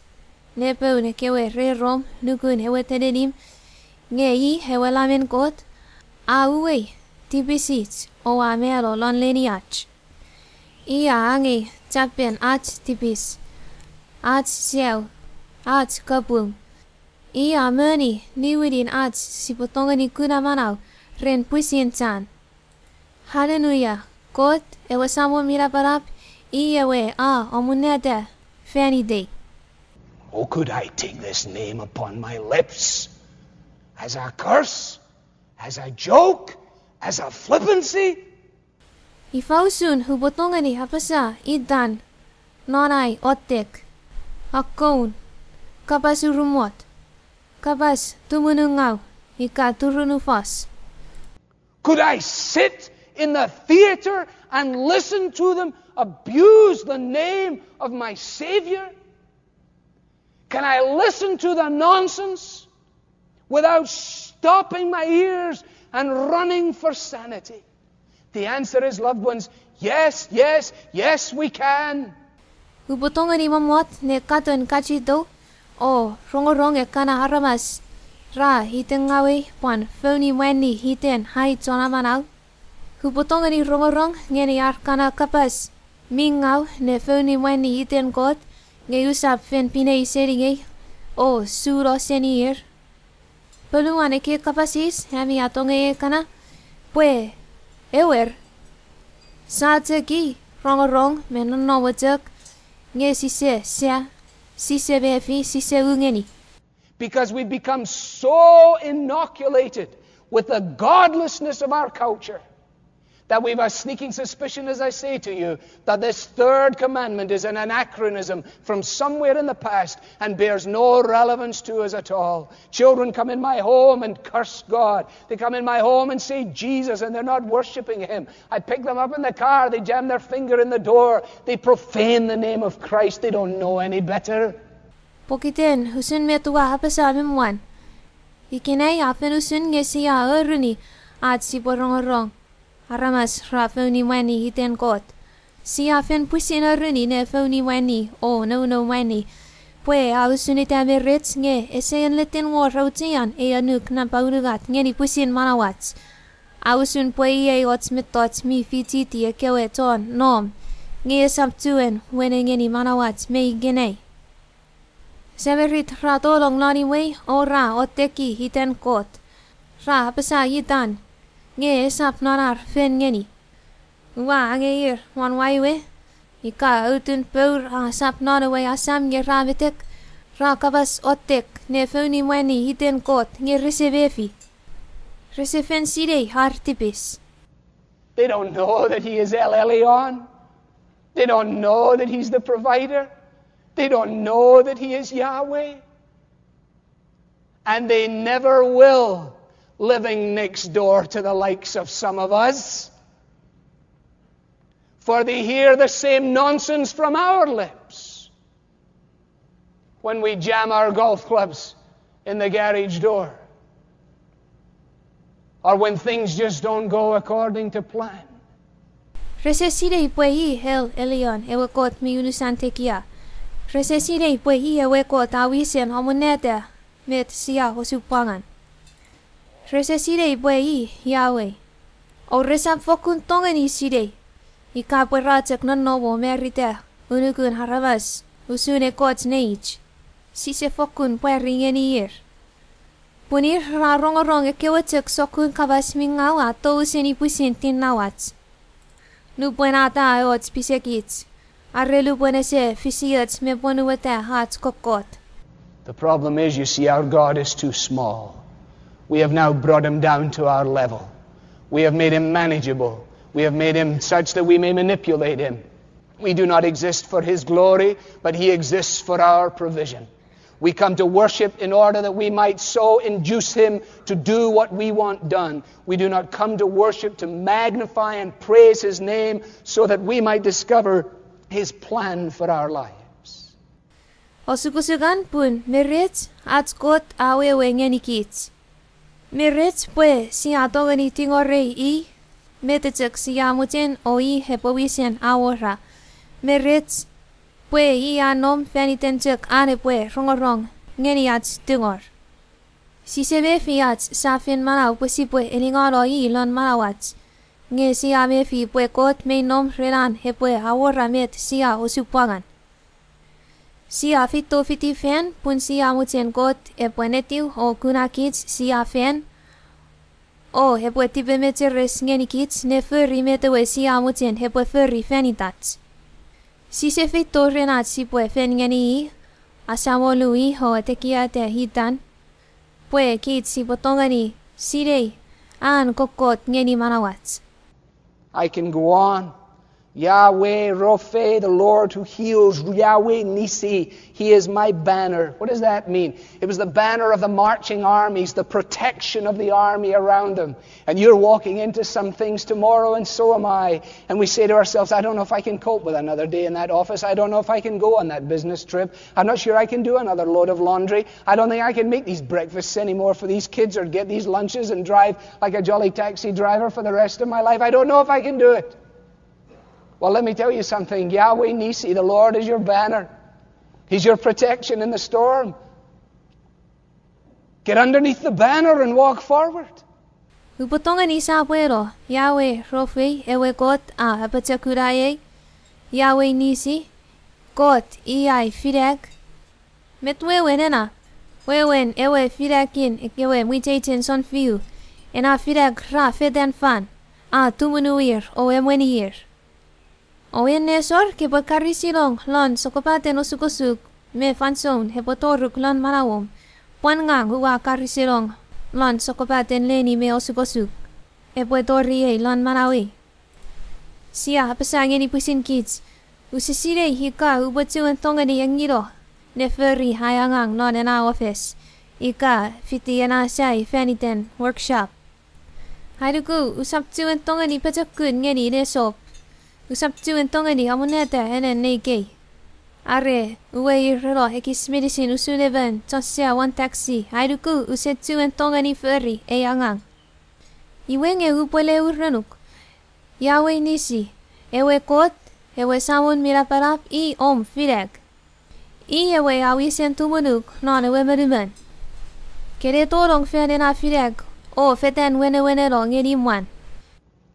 nepoun ekkewe re Rom nukun ewe teninimw, nge i ewe Lamen Kot, a uwei tipisich o a mano lon leniach. I a angei chappen ach tipis, ach sau, ach kapung. I a moni niwinin ach sipwe tongeni kuna manau ren pwisin chan. Hallelujah, Kot ewe Samon mi Napanap, i ewe a amonata fan itei. Oh, could I take this name upon my lips as a curse, as a joke, as a flippancy? Ifa usun upwe tongeni apasa itan non ai otek, akkoun, kapas urumot, kapas tumunungau, ika turunufos? Could I sit in the theater and listen to them abuse the name of my Savior? Can I listen to the nonsense without stopping my ears and running for sanity? The answer is, loved ones, yes, yes, yes, we can. Upwe tongeni mommot ne katon kachito o rongorong ekkana aramas ra itengawei pwan founi mwanni iten ai Chon Amanau? Upwe tongeni rongorong ngeni ar kana kapas mi ngau ne founi mwanni iten Kot, nge usap fen pinei seningei o suno seniir? Ponuan ekkei kapas eis ami a tongeiei kana, pwe ewer, sa chok rongorong me nonnom chok, nge sise sa, sise mefi, sise u ngeni. Because we've become so inoculated with the godlessness of our culture that we've a sneaking suspicion, as I say to you, that this third commandment is an anachronism from somewhere in the past and bears no relevance to us at all. Children come in my home and curse God. They come in my home and say Jesus, and they're not worshiping Him. I pick them up in the car, they jam their finger in the door, they profane the name of Christ, they don't know any better. Pokiten usun met ua apasa me mwan, ikenai a fen usun nge sia oruni ach sipwe rongorong aramas ra founi mwanni iten Kot. Sia fen pwisin oruni ne founi mwanni o nounou mwanni, pwe a usun ita me rech nge ese enletin wor auchean ei annuk nampa unungat ngeni pwisin manauach. A usun pwe iei och mettoch mi fichiti ekkewe chon nom, nge esap chuen wenengeni manauach me ikenai. Semirit ra tolong non imwei o ra oteki iten Kot. Ra apasa itan, nge esap non ar fen ngeni. Ua angeir won waiwe, ika autun pour a sap non ewe asam nge ra metek, ra kapas otek ne founi mwanni iten Kot nge rese mefi. Rese fen sinei ar tipis. They don't know that he is El Elyon. They don't know that he's the provider. They don't know that he is Yahweh. And they never will, living next door to the likes of some of us. For they hear the same nonsense from our lips when we jam our golf clubs in the garage door, or when things just don't go according to plan. Rese sinei pwe i El Elyon, ewe Kot mi unusan tekia. Rese sinei pwe i ewe Kot a wisen amonata met sia osupwangan. Rese sinei pwe i Yahweh. O resap fokkun tongeni sinei ika pwe ra chok nonnom o marita unukun aramas usun ekkoch neich. Sise fokkun pwari ngeniir. Pun ir ra rongorong ekkewe chok sokkun kapas mi ngau a tou seni pwisin tinnawach. Nupwen a ta och pisekich, are nupwen ese fisioch me pwonueta ach kokkot. The problem is, you see, our God is too small. We have now brought him down to our level. We have made him manageable. We have made him such that we may manipulate him. We do not exist for his glory, but he exists for our provision. We come to worship in order that we might so induce him to do what we want done. We do not come to worship to magnify and praise his name so that we might discover his plan for our lives. Osukosukan pun me rech ach Kot a wewe ngenikich. Me rech pwe sia tongeni tingorei i, met chok sia mochen o i epwe wisen awora. Me rech pwe i a nom fan iten chok an epwe rongorong ngeni ach tungor. Sise mefi ach sa fen manau pwe sipwe eningano i lon manauach, nge sia mefi pwe Kot mei nom ren an epwe awora met sia osupwangan. Sia feito fiti fan pun sia mochen Kot epwe netiw o kuna kich sia fan, o epwe tipemecheres ngenikich ne fori met ewe sia mochen epwe fori fan itach. Sise feito ren ach sipwe fen ngeni i, asamolu i o atekiata itan, pwe kich sipwe tongeni sinei an kokkot ngeni manauach. I can go on. Yahweh Rophe, the Lord who heals, Yahweh Nissi, he is my banner. What does that mean? It was the banner of the marching armies, the protection of the army around them. And you're walking into some things tomorrow, and so am I. And we say to ourselves, I don't know if I can cope with another day in that office. I don't know if I can go on that business trip. I'm not sure I can do another load of laundry. I don't think I can make these breakfasts anymore for these kids or get these lunches and drive like a jolly taxi driver for the rest of my life. I don't know if I can do it. Well, let me tell you something. Yahweh Nissi, the Lord is your banner. He's your protection in the storm. Get underneath the banner and walk forward. Upwe tongeni sapweno, Yahweh Rophe, ewe Kot a apochokuna ei, Yahweh Nissi, Kot i ai finak. Met wewen ena? Wewen ewe finakin ekkewe mwicheichen sounfiu, ena finak ra fetan fan, a tumunu ir o emweni ir. O en nesor kepwe karisinong lon sokkopaten osukosuk me fansoun epwe toruk lon manauom, pwan ngang ua karisinong lon sokkopaten leni me osukosuk epwe tori ei lon manauei. Sia apasa ngeni pwisin kich, use sinei ika upwe chuen tongeni engino ne fori ai angang non ena office, ika fiti ena sai fan iten workshop. Ai nuku usap chuen tongeni pochokun ngeni nesop. Usap chuen tongeni amonata enen nei kei. Are uwei reno ekis meinisin usun emon chon sea won taksi, ai nuku use chuen tongeni fori ei angang. Iwe nge upwe le urenuk, Yahweh Nissi, ewe Kot, ewe Samon mi Napanap, i om finak. I ewe a wisen tumunuk non ewe monumon. Kene tonong fan ena finak o fetan weneweneno ngeni mwan.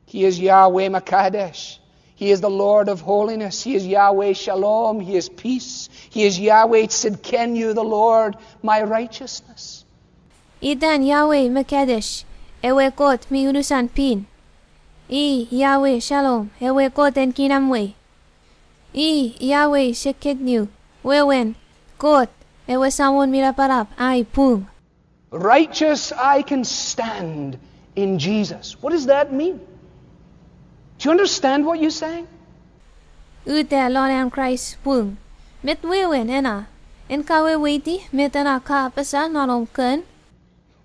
He is Yahweh Makadesh. He is the Lord of holiness. He is Yahweh Shalom. He is peace. He is Yahweh Tsidkenu, the Lord, my righteousness. Itan Yahweh Makadesh, ewe Kot mi unusan pin. I Yahweh Shalom, ewe Kot en kinamwe. I Yahweh Tsidkenu, wewen Kot, ewe Samon mi Napanap, ai pung. Righteous, I can stand in Jesus. What does that mean? Do you understand what you sang? Uta lon an Kraist pung. Met wewen ena? En ka weweiti met ena ka apasa non om kon?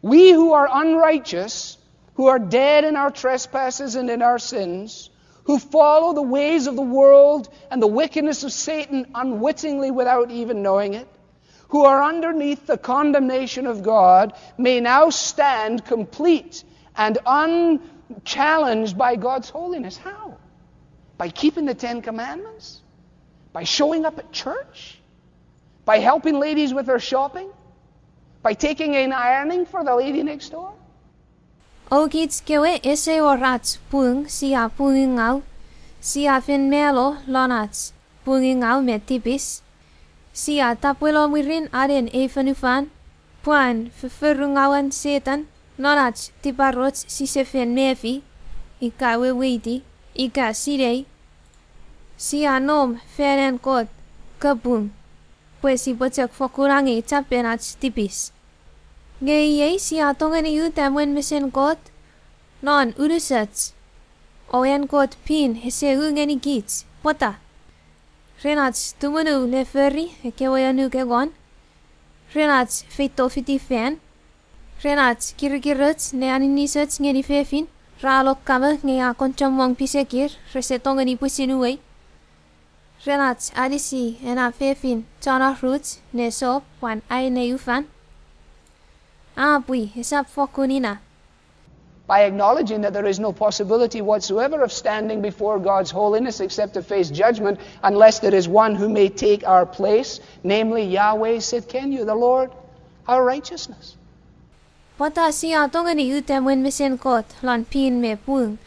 We who are unrighteous, who are dead in our trespasses and in our sins, who follow the ways of the world and the wickedness of Satan unwittingly without even knowing it, who are underneath the condemnation of God, may now stand complete and unchallenged by God's holiness. How? By keeping the Ten Commandments? By showing up at church? By helping ladies with their shopping? By taking in ironing for the lady next door? O kich kewe ese wor ach pung, sia pungingau, sia fen mano lon ach pungingau me tipis, sia tapweno mwirin anen ei fonufan, pwan foforungawan Setan, non ach tiparoch sise fen mefi, ika weweiti, ika sinei, sia nom fan an Kot kapung, pwe sipwe chok fokkun angei chapen ach tipis. Nge iei sia tongeni uta mwen mesen Kot non unusoch, o an Kot pin ese u ngenikich. Pwata? Ren ach tumunu ne fori ekkewe annuk engon, ren ach feito fiti fan, ren ach kirikiroch ne aninisoch ngeni fefin ra lokkamo nge a kon chommong pisekir rese tongeni pwisin uwei, ren ach anisi ena fefin chon aruch ne sop pwan ai ne ufan. A pwi, esap fokkun ina. By acknowledging that there is no possibility whatsoever of standing before God's holiness except to face judgment, unless there is one who may take our place, namely Yahweh Tsidkenu, the Lord, our righteousness. Pwata sia tongeni uta mwen mesen Kot lon pin me pung?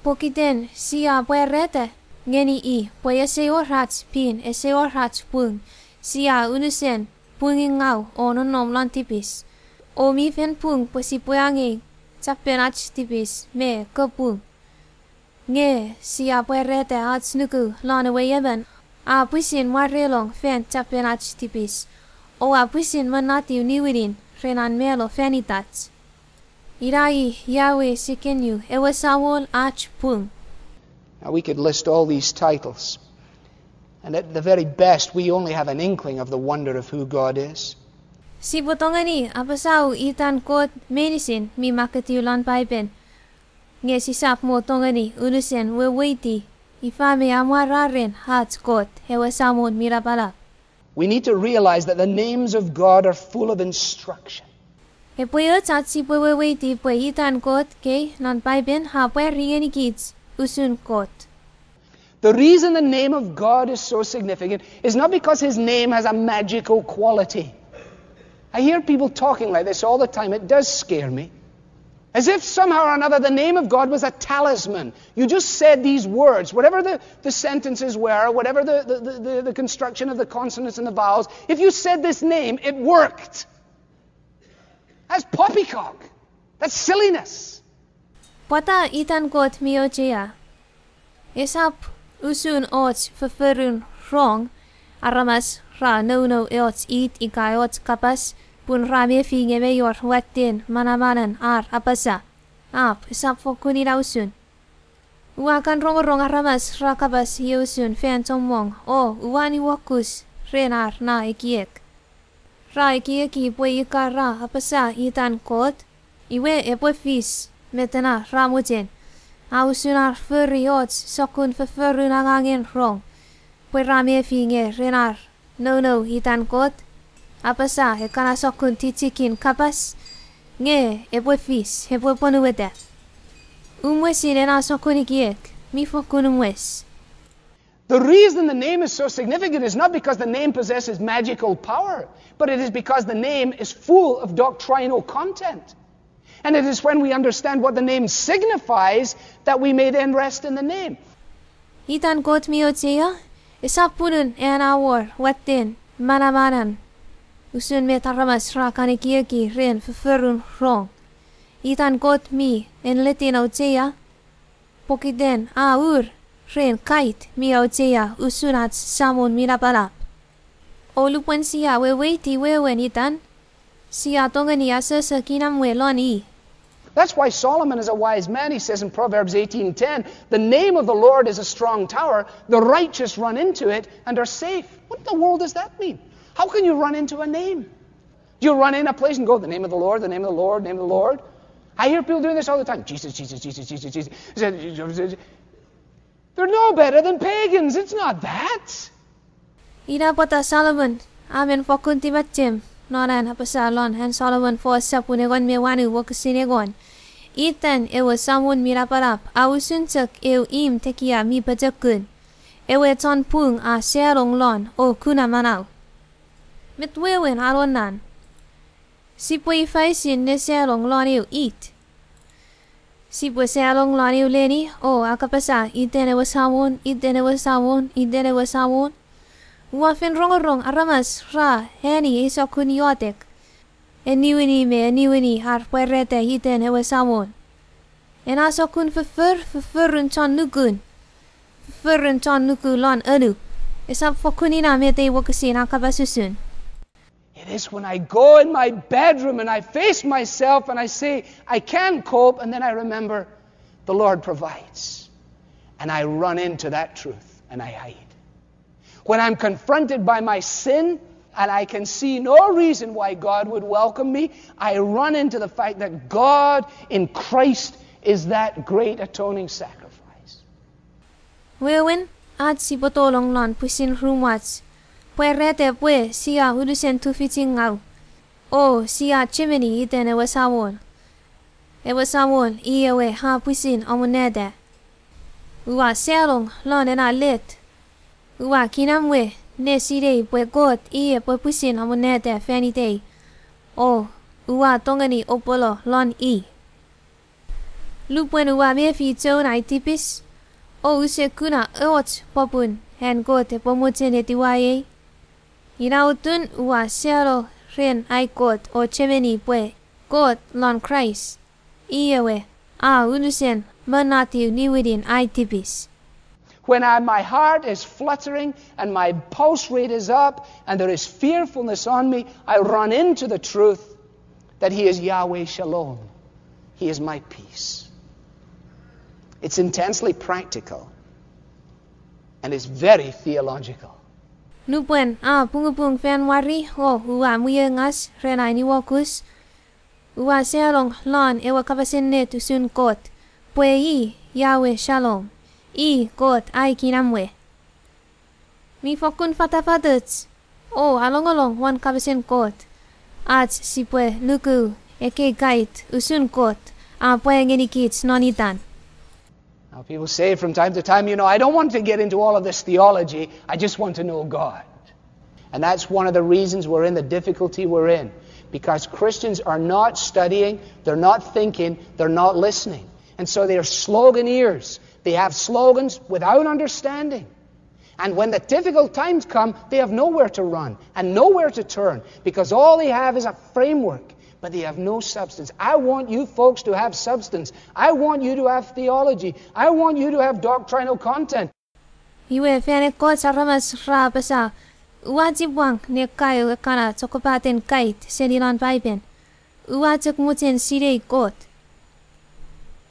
Pokiten sia pwarata ngeni i pwe ese wor ach pin, ese wor ach pung, sia unusen pungingau o nonnom lon tipis. O mi fen pung pwe sipwe angei chapen ach tipis me kapung. Nge sia pwarata ach nuku lon ewe emon a pwisin mwarelong fan chapen ach tipis, o a pwisin monatiw niwinin ren an mano fan itach. Ina i Yahweh Tsidkenu, ewe Samon ach pung. Now, we could list all these titles, and at the very best, we only have an inkling of the wonder of who God is. Sipwe tongeni apasau itan Kot meinisin mi makketiw lon Paipen, nge sisap mo tongeni unusen weweiti ifa me amwararen ach Kot, ewe Samon mi Lapalap. We need to realize that the names of God are full of instruction. Epwe och ach sipwe weweiti pwe itan Kot kei non Paipen a pwari ngenikich usun Kot. The reason the name of God is so significant is not because his name has a magical quality. I hear people talking like this all the time. It does scare me. As if somehow or another the name of God was a talisman. You just said these words, whatever the, the sentences were, whatever the, the, the, the, the construction of the consonants and the vowels, if you said this name, it worked. That's poppycock. That's silliness. Pwata itan Kot mi auchea? Esap usun och fofforun rong, aramas ra nounou eoch it ika eoch kapas pun ra mefi nge mei wor watten manamanen ar apasa. Apw, esap fokkun ina usun. Ua kan rongorong aramas ra kapas iei usun fan chommong o ua niwokus ren ar na ekiek. Ra ekieki pwe ika ra apasa itan Kot, iwe epwe fis met ena ra mochen. A usun ar fori och sokkun fofforun angangen rong, pwe ra mefi nge ren ar nounou itan Kot, apasa ekkana sokkun tichikin kapas, nge epwe fis, epwe pwonueta. Umwesin ena sokkun ekiek, mi fokkun umwes. The reason the name is so significant is not because the name possesses magical power, but it is because the name is full of doctrinal content. And it is when we understand what the name signifies that we may then rest in the name. Itan Kot mi auchea, esap pun an a wor watten manamanan, usun met aramas ra kan ekieki ren fofforun rong. Itan Kot mi enletin auchea, pokiten a ur ren kait mi auchea usun ach Samon mi Lapalap. O lupwen sia weweiti wewen itan, sia tongeni asoso kinamwe lon i. That's why Solomon is a wise man. He says in Proverbs eighteen ten, "The name of the Lord is a strong tower. The righteous run into it and are safe." What in the world does that mean? How can you run into a name? Do you run in a place and go, "The name of the Lord, the name of the Lord, name of the Lord"? I hear people doing this all the time. "Jesus, Jesus, Jesus, Jesus, Jesus." They're no better than pagans. It's not that. Ina pwata Solomon a men fokkun tipachem non an apasa lon an Solomon fos sapun engon me wanu wokisin engon. Itan ewe Samon mi Lapalap a usun chok eu imw tekia mi pochokun, ewe chon pung a salong lon o kuna manau. Met wewen alonnan? Sipwe ifa usun ne salong lon eu it? Sipwe salong lon eu leni o akapasa, "Iten ewe Samon, iten ewe Samon, iten ewe Samon"? Ua fen rongorong aramas ra ani ei sokkun iotek, eniwini me eniwini ar pwarata iten ewe Samon. Ena sokkun foffor, fofforun chon nukun. Fofforun chon nuku lon annuk. Esap fokkun ina met ei wokisin a kapas usun. It is when I go in my bedroom and I face myself and I say, "I can't cope," and then I remember the Lord provides. And I run into that truth and I hide. When I'm confronted by my sin and I can see no reason why God would welcome me, I run into the fact that God in Christ is that great atoning sacrifice. Wewen, ach sipwe tolong lon pwisin rumwach, pwarata pwe sia unusen tufichin ngau, o sia chemeni iten ewe Samol. Ewe Samol i ewe a pwisin amonnata. Ua salong lon ena let. Ua kinamwe ne sinei pwe Kot i epwe pwisin amonnata fan itei. O ua tongeni opolo lon i. Lupwen ua mefi choun ai tipis, o use kuna och popun an Kot epwe mochen etiwa ei. Ina otun ua salo ren ai Kot o chemeni pwe Kot lon Kraist, i ewe a unusen monatiw niwinin ai tipis. When I, my heart is fluttering and my pulse rate is up and there is fearfulness on me, I run into the truth that He is Yahweh Shalom. He is my peace. It's intensely practical and it's very theological. Nupwen a pungupung fan wari o ua mwiengas ren ai niwokus, ua salong lon ewe kapasen ennet usun Kot, pwe i Yahweh Shalom, i Kot ai kinamwe. Mi fokkun fatafatoch o alongolong won kapasen Kot ach sipwe nuku ekkei kait usun Kot a pwa ngenikich non itan. Now, people say from time to time, you know, "I don't want to get into all of this theology, I just want to know God." And that's one of the reasons we're in the difficulty we're in, because Christians are not studying, they're not thinking, they're not listening. And so they are slogan ears. They have slogans without understanding. And when the difficult times come, they have nowhere to run and nowhere to turn because all they have is a framework, but they have no substance. I want you folks to have substance. I want you to have theology. I want you to have doctrinal content. Iwe fan ekkoch aramas ra apasa, ua chipwang ne kaeo ekkana sokkopaten kait seni lon Paipen. Ua chok mochen sinei Kot.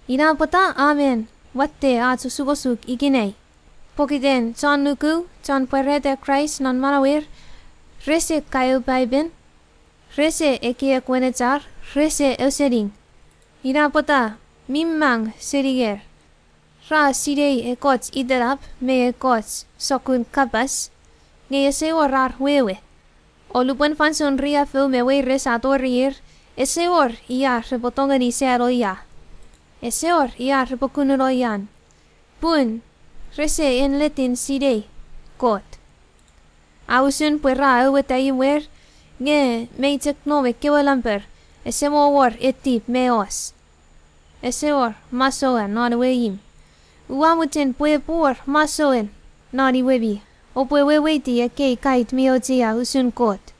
Ina pwata a men watte ach osukosuk ikenai. Pokiten chon nuku, chon pwarata Kraist non manauer, rese kaeo Paipen, rese ekiek wenechar, rese ausening. Ina pwata mi mang senier. Ra sinei ekkoch itenap me ekkoch sokkun kapas, nge ese wor ar wewe. O lupwen fansoun riaffou me weires a toriir, ese wor ia repwe tongeni salo ia. Ese wor ia repwe kununo ian. Pun rese enletin sinei Kot. A usun pwe ra aueta imwer, nge mei chok nom ekkewe lamper, ese mo wor etip me os. Ese wor masoan non ewe imw. Ua mochen pwe epwe wor masoan non imwemi, oupwe weweiti ekkei kait mi auchea usun Kot.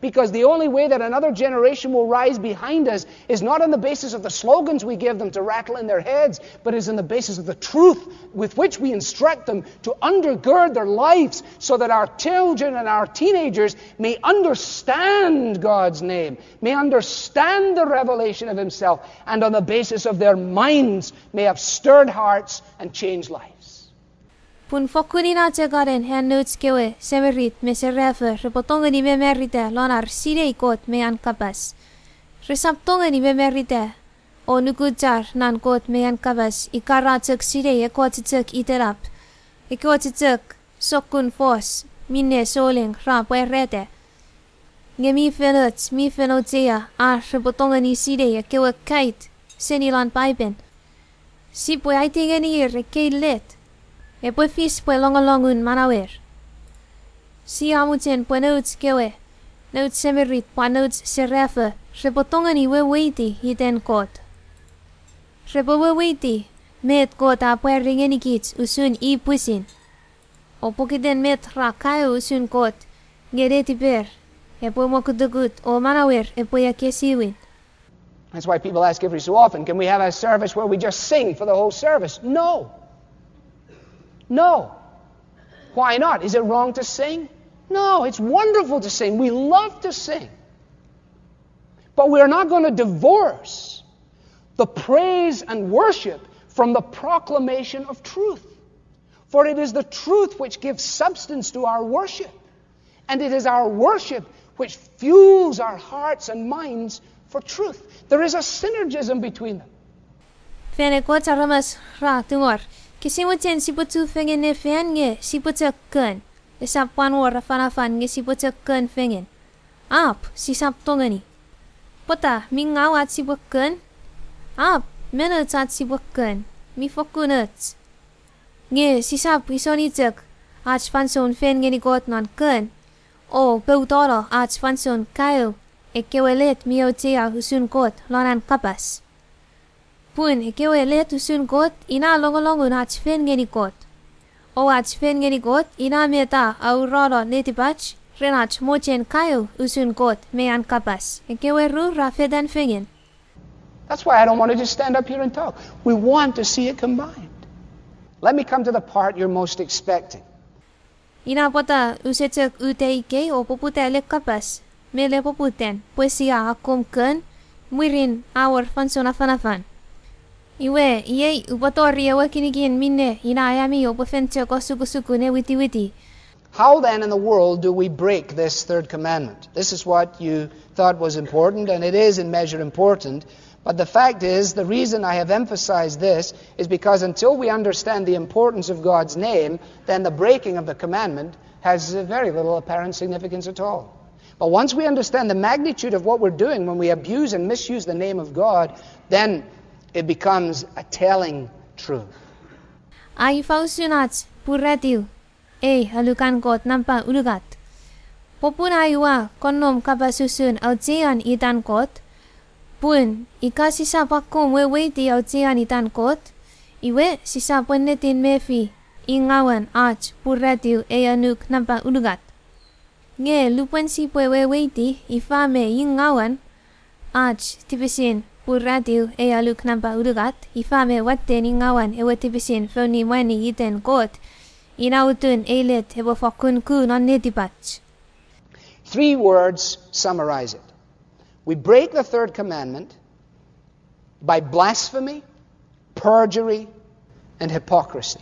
Because the only way that another generation will rise behind us is not on the basis of the slogans we give them to rattle in their heads, but is on the basis of the truth with which we instruct them to undergird their lives so that our children and our teenagers may understand God's name, may understand the revelation of Himself, and on the basis of their minds may have stirred hearts and changed lives. Pun fokkun ina chok anen an nouch kewe semirit me serafo repwe tongeni mamarita lon ar sinei Kot me an kapas. Resap tongeni mamarita o nukuchar non Kot me an kapas ika ra chok sinei ekkoch chok itenap, ekkoch chok sokkun fos minne souleng ra pwarata. Nge mi fen och, mi fen auchea ar repwe tongeni sinei ekkewe kait seni lon Paipen. Sipwe aiti ngenir ekkei let epwe fis pwe longolongun manauer. Sia mochen pwe nouch kewe, nouch semirit pwan nouch serafo repwe tongeni weweiti iten Kot. Repwe weweiti met Kot a pwari ngenikich usun i pwisin. O pokiten met ra kaeo usun Kot nge netiper epwe mokutukut o manauer epwe ekkesiwin. That's why people ask every so often, can we have a service where we just sing for the whole service? No. No. Why not? Is it wrong to sing? No, it's wonderful to sing. We love to sing. But we are not going to divorce the praise and worship from the proclamation of truth. For it is the truth which gives substance to our worship. And it is our worship which fuels our hearts and minds for truth. There is a synergism between them. Fan ekkoch aramas ra tungor, kese mochen sipwe chufengen ne fan nge sipwe chok kon. Esap pwan wor afanafan nge sipwe chok kon fengen. Ap, sisap tongeni. Pwata, mi ngaw ach sipwe kon? Ap, mi och ach sipwe kon. Mi fokkun och. Nge sisap isoni chok ach fansoun fen ngeni Kot non kon, o poutano ach fansoun kaeo ekkewe let mi auchea usun Kot lon an kapas. Pun ekkewe let usun Kot ina longolongun ach fen ngeni Kot. O ach fen ngeni Kot ina met a aurano netipach ren ach mochen kaeo usun Kot me an kapas. Ekkewe ru ra fetan fengen. That's why I don't want to just stand up here and talk. We want to see it combined. Let me come to the part you're most expecting. Ina pwata use chok uta ikei o poputa le kapas me le poputan pwe sia akkom kon mwirin a wor fansoun afanafan. Iwe, iei upwe tori ewe kinikin minne ina ami oupwe fen chok osukosuku ne witiwiti. How then in the world do we break this third commandment? This is what you thought was important, and it is in measure important. But the fact is, the reason I have emphasized this is because until we understand the importance of God's name, then the breaking of the commandment has very little apparent significance at all. But once we understand the magnitude of what we're doing when we abuse and misuse the name of God, then it becomes a telling truth. Ai ifa usun ach puratiw ei alukan Kot nampa unungat? Popun ai ua kon nom kapas usun auchean itan Kot, pun ika sisap akkom weweiti auchean itan Kot, iwe sisap ennetin mefi ingawen ach puratiw ei aluk nampa unungat. Nge lupwen sipwe weweiti ifa me ingawen ach tipisin puratiw ei aluk nampa unungat, ifa me watten ingawen ewe tipisin foun ni mwanin iten Kot, ina utun ei let epwe fokkun ku non netipach. Three words summarize it. We break the third commandment by blasphemy, perjury, and hypocrisy.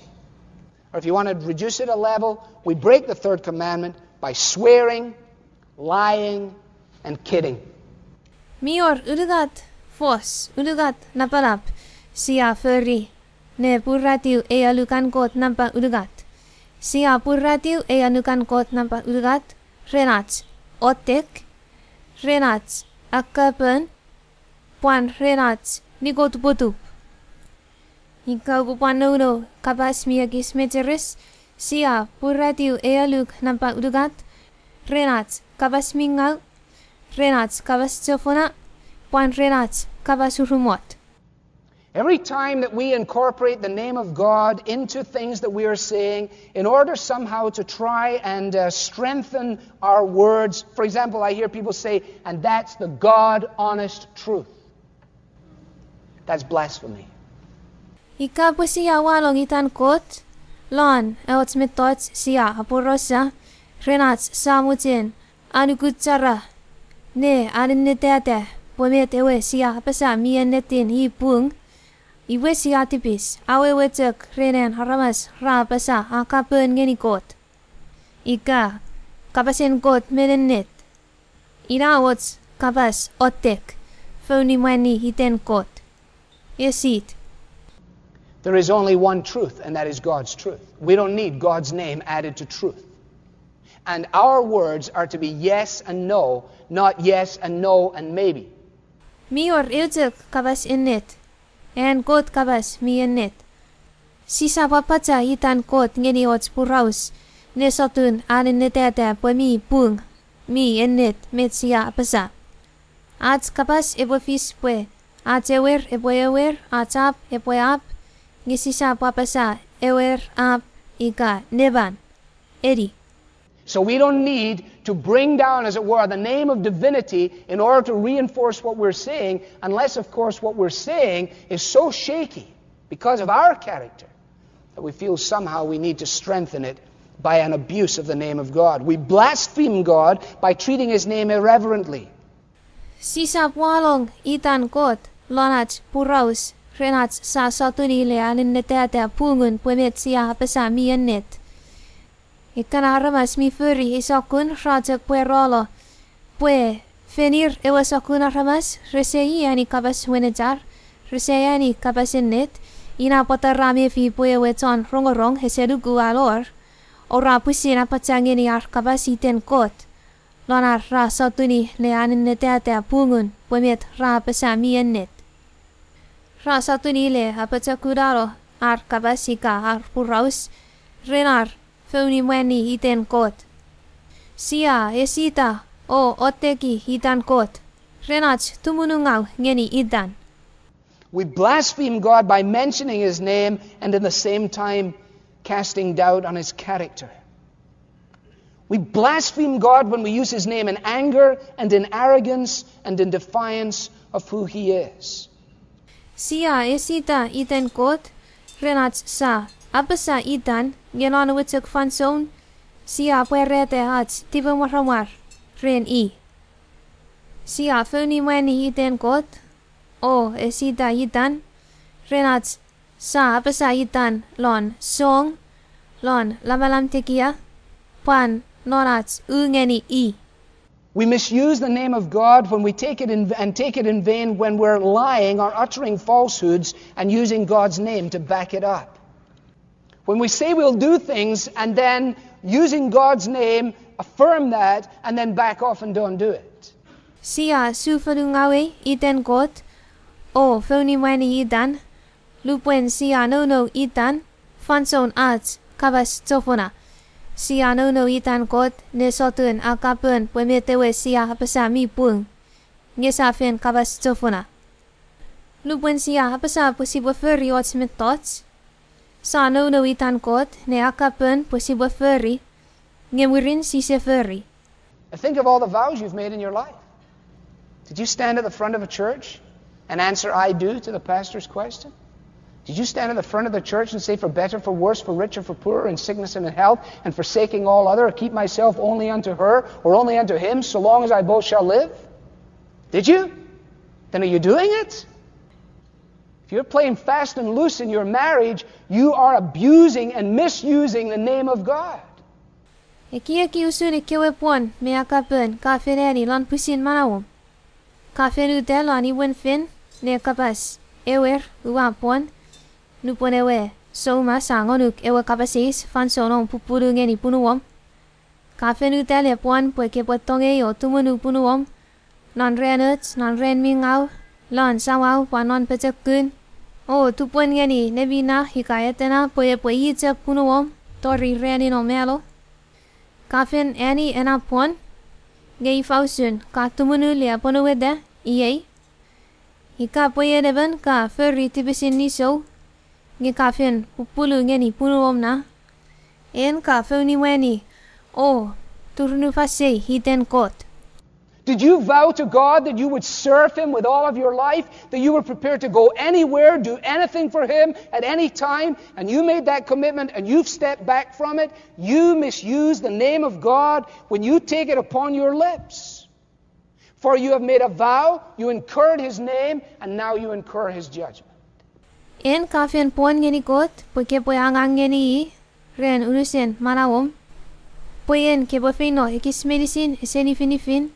Or if you want to reduce it a level, we break the third commandment by swearing, lying, and kidding. Mi wor unungat fos, unungat napanap sia fori ne puratiw ei alukan Kot nampa unungat. Sia puratiw ei alukan Kot nampa unungat ren ach otek, ren ach akkapon, pwan ren ach nikotupotup. Ika upwe pwan nounou kapas mi ekis mecheres, sia puratiw ei aluk nampa unungat ren ach kapas mi ngaw, ren ach kapas chofona, pwan ren ach kapas urumot. Every time that we incorporate the name of God into things that we are saying in order somehow to try and uh, strengthen our words, for example, I hear people say, and that's the God honest truth. That's blasphemy. Ika pwe sia wanong itan Kot lon och mettoch sia aporausa ren ach sa mochen anukuchara ne anennetata pwe met ewe sia apasa mi ennetin i pung, iwe sia tipis, awewe chok ren an aramas ra apasa a kapon ngeni Kot, ika kapasen Kot mi ennet. Ina och kapas otek, foun ni mwanin iten Kot. Esit. There is only one truth, and that is God's truth. We don't need God's name added to truth. And our words are to be yes and no, not yes and no and maybe. Mi wor eu chok kapas ennet, an Kot kapas mi ennet. Sisap apasa itan Kot ngeni och poraus ne sotun anennetata pwe mi pung, mi ennet met sia apasa. Ach kapas epwe fis pwe ach ewer epwe ewer, ach ap epwe ap, nge sisap apasa ewer, ap, ika neman, eni. So we don't need to bring down, as it were, the name of divinity in order to reinforce what we're saying, unless, of course, what we're saying is so shaky because of our character that we feel somehow we need to strengthen it by an abuse of the name of God. We blaspheme God by treating his name irreverently. Sisap walong itan Kot lon ach poraus ren ach sa sotuni le anennetata pungun pwe met sia apasa mi ennet. Ekkana aramas mi fori ei sokkun ra chok pwaralo pwe fen ir ewe sokkun aramas rese eani kapas wenechar, rese eani kapas ennet, ina pwata ra mefi pwe ewe chon rongorong ese nuku alor, o ra pwisin apachangeni ar kapas iten Kot lon ar ra sotuni le anennetata pungun pwe met ra apasa mi ennet. Ra sotuni le apochokunano ar kapas ika ar poraus ren ar founi mwanni iten Kot. Sia esita o otteki itan Kot ren ach tumunungau ngeni itan. We blaspheme God by mentioning his name and in the same time casting doubt on his character. We blaspheme God when we use his name in anger and in arrogance and in defiance of who he is. Sia esita iten Kot ren ach sa apasa itan nge non ewe chok fansoun sia pwarata ach tipemwaramwar ren i. Sia founi mwanni iten Kot o esita itan ren ach sa apasa itan lon song, lon lamalam tekia, pwan non ach u ngeni i. We misuse the name of God when we take it in, and take it in vain when we're lying or uttering falsehoods and using God's name to back it up. When we say we'll do things and then using God's name, affirm that, and then back off and don't do it. Sia sufonungawei iten Kot o founi mwanni itan, lupwen sia nounou itan fansoun ach kapas chofona. Sia nounou itan Kot ne sotun akapon pwe met ewe sia apasa mi pung, nge sa fen kapas chofona. Nupwen sia apasa pwe sipwe fori och mettoch, sa nounou itan Kot ne akapon pwe sipwe fori, nge mwirin sise fori. Think of all the vows you've made in your life. Did you stand at the front of a church and answer "I do" to the pastor's question? Did you stand at the front of the church and say, "For better, for worse, for richer, for poorer, in sickness and in health, and forsaking all other, keep myself only unto her, or only unto him, so long as I both shall live"? Did you? Then are you doing it? If you're playing fast and loose in your marriage, you are abusing and misusing the name of God. Ekieki usun ekkewe pwon me akapon ka fen ani lon pwisin manauom. Ka fen uta lon imwen fen ne kapas, "Ewer, ua pwon," nupwen ewe soumas a ngonuk ewe kapas eis fansoun om pupunu ngeni punuom. Ka fen uta le pwon pwe kepwe tongei o tumunu punuom non ran och, non ran mi ngau, lon samau pwan non pochokun, o tupwen ngeni neminna ika etena pwe epwe i chok punuom tori ranin om mano. Ka fen ani ena pwon, nge ifa usun ka tumunu le apwonueta iei? Ika pwe en emon ka fori tipisin nisou, nge ka fen pupunu ngeni punuom na, en ka founi mwanni o turunufasei iten Kot. Did you vow to God that you would serve him with all of your life, that you were prepared to go anywhere, do anything for him at any time, and you made that commitment and you've stepped back from it? You misuse the name of God when you take it upon your lips. For you have made a vow, you incurred his name, and now you incur his judgment. En ka fen pwon ngeni Kot pwe kepwe angang ngeni i ren unusen manauom, pwe en kepwe feino ekis meinisin ese nifinifin,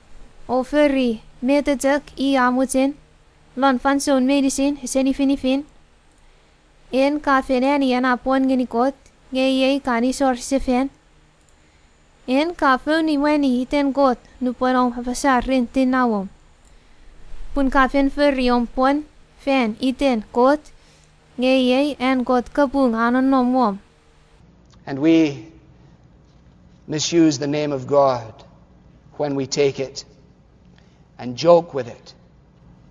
o fori met chok i a mochen lon fansoun meinisin ese nifinifin. En ka fen ani ena pwon ngeni Kot, nge iei ka nisor sefan. En ka founi mwanni iten Kot nupwen om apasa ren tinauom, pun ka fen fori om pwon fan iten Kot, nge iei an Kot kapung a nonnom wom. And we misuse the name of God when we take it and joke with it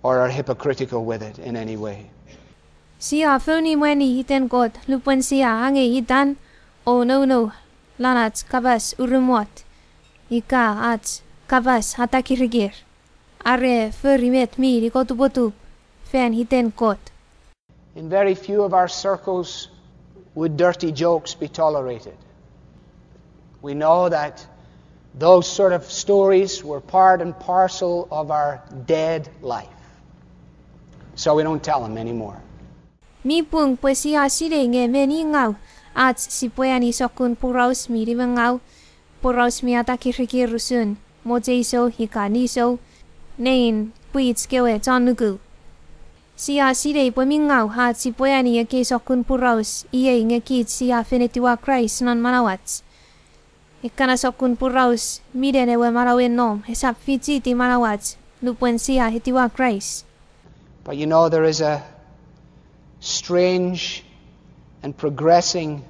or are hypocritical with it in any way. Sia founi mwanni iten Kot lupwen sia angei itan o nounou lon ach kapas urumwot. ika ach kapas atakirikir, are fori met mi nikotupotup fan iten Kot. In very few of our circles would dirty jokes be tolerated. We know that those sort of stories were part and parcel of our dead life. So we don't tell them anymore. Mi pung pwe sia sinei nge meni ngau ach sipwe ani sokkun poraus mi nimengau, poraus mi atakirikir usun mocheisou ika nisou, nein pwich kewe chon nuku. Sia sinei pwe mi ngau ach sipwe ani ekkei sokkun poraus iei nge kich sia fen etiwa Kraist non manauach. Ekkana sokkun poraus minen ewe manauen nom esap fichiti manauach nupwen sia etiwa Kraist. But you know, there is a strange and progressing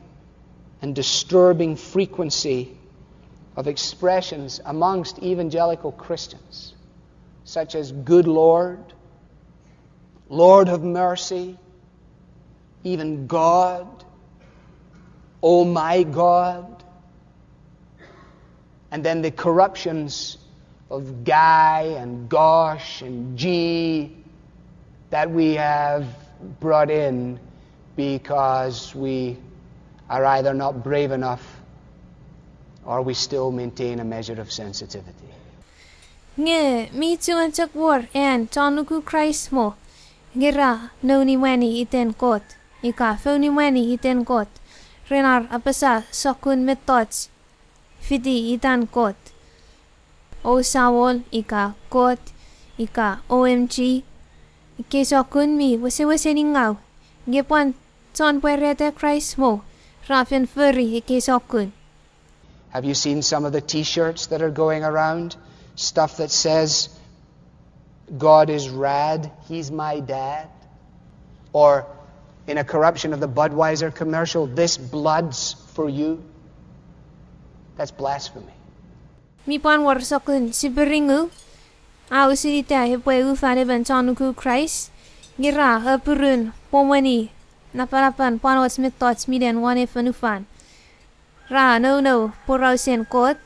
and disturbing frequency of expressions amongst evangelical Christians, such as good Lord, Lord of mercy, even God, oh my God, and then the corruptions of guy and gosh and gee that we have brought in because we are either not brave enough or we still maintain a measure of sensitivity. Nge mi chuen chok wor an chon nuku Kraist mo, nge ra nounimwani iten Kot, ika founimwani iten Kot, ren ar apasa sokkun mettoch fiti itan Kot. O Samol ika Kot ika O M G. Ekkei sokkun mi wesewesen ngau, nge pwan chon pwarata Kraist mo ra fen fori ekkei sokkun. Have you seen some of the t-shirts that are going around? Stuff that says, God is rad, he's my dad. Or in a corruption of the Budweiser commercial, this blood's for you. That's blasphemy. Mi pwan wor sokkun sipiringu a usun ita epwe ufan emon chon nuku Kraist, nge ra apurun pomweni napanapan pwan och mettoch minen won ei fonufan. Ra nounou porausen Kot,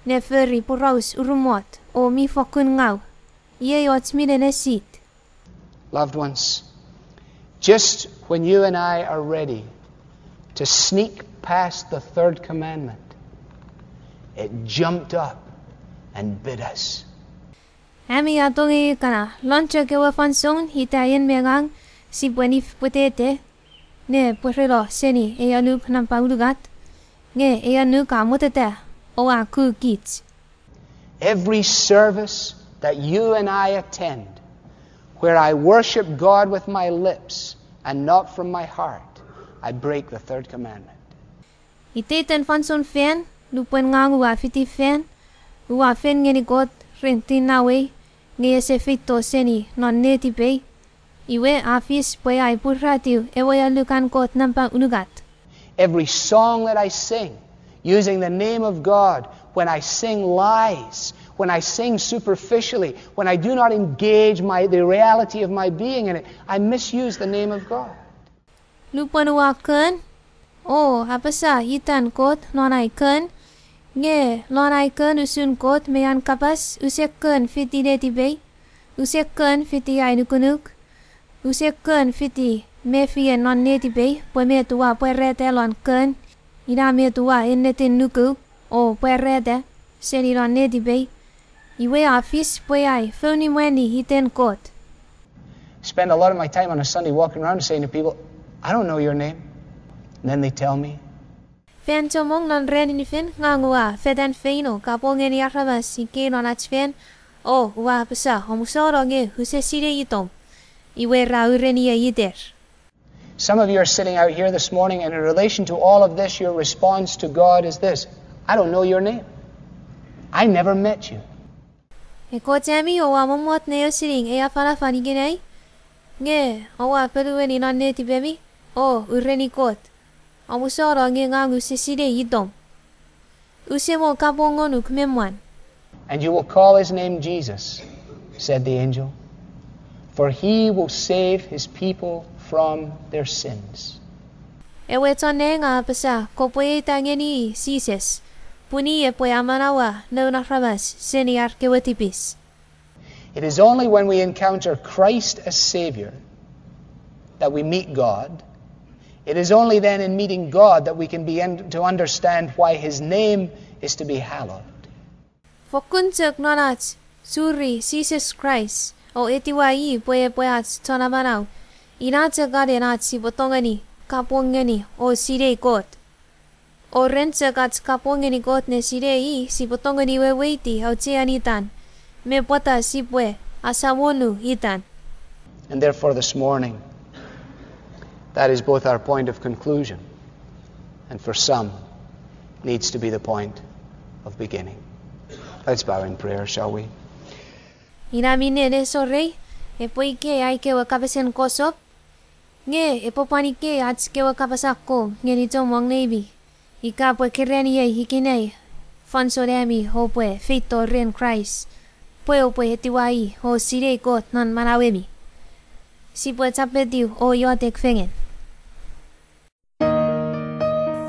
ne fori poraus urumot o mi fokkun ngau. Iei och minen esit. Loved ones, just when you and I are ready to sneak past the third commandment, it jumped up and bit us. Ami a tongei kana, lon chok ewe fansoun ita en me ngang sipwe nif pwetete ne pwerelo seni ei annuk nampa unungat, nge ei annuk a mweteta o a ku kich. Every service that you and I attend, where I worship God with my lips and not from my heart, I break the third commandment. Iteiten fansoun fan, nupwen ngang ua fiti fan, ua fen ngeni Kot ren tinnawei, nge ese feito seni non netipei, iwe a fis pwe ai puratiw ewe annukan Kot nampa unungat. Every song that I sing, using the name of God, when I sing lies, when I sing superficially, when I do not engage my, the reality of my being in it, I misuse the name of God. Nupwen ua kon, o apasa itan Kot non ai kon, nge non ai kon usun Kot me an kapas use kon fiti netipei, use kon fiti ai nukunuk, use kon fiti mefien non netipei pwe met ua pwarata lon kon, ina met ua ennetin nuku o pwarata seni non netipei, iwe a fis pwe ai founimwani iten Kot. Spend a lot of my time on a Sunday walking around and saying to people, I don't know your name. And then they tell me. Fan chommong non ranin fel ngang ua fetan feino kapong ngeni aramas ikei non ach fan, o ua apasa, omusano nge use sinei itom. Iwe ra ureniei iter. Some of you are sitting out here this morning, and in relation to all of this, your response to God is this: I don't know your name. I never met you. Ekkoch ami oua mommot ne ausening ei afanafan ikenai, nge oua ponueni non netipemi o ureni Kot, omusano nge ngang use sinei itom. Use mo kapong ngonuk me mwan. And you will call his name Jesus, said the angel, for he will save his people from their sins. Ewe chon nang a apasa, kopwe eita ngeni Jises, pun i epwe amanaua noun aramas seni ar kewe tipis. It is only when we encounter Christ as Savior that we meet God. It is only then in meeting God that we can begin to understand why his name is to be hallowed. Fokkun chok non ach churi Jises Kraist o etiwa i pwe epwe ach Chon Amanau, ina chok anen ach sipwe tongeni kapong ngeni o sinei Kot. O ren chok ach kapong ngeni Kot ne sinei i, sipwe tongeni weweiti auchean itan me pwata sipwe asamonu itan. And therefore this morning, that is both our point of conclusion and for some needs to be the point of beginning. Let's bow in prayer, shall we? Ina minne nesorei, epwe ikei ai kewe kapasen kosop, nge epwe pwan ikei ach kewe kapas akkom ngeni chommong neimi. Ika pwe kereniei ikenai fansoun ami oupwe feito ren Kraist, pwe oupwe etiwa i o sinei Kot non manauemi. Sipwe chapetiw o iotek fengen.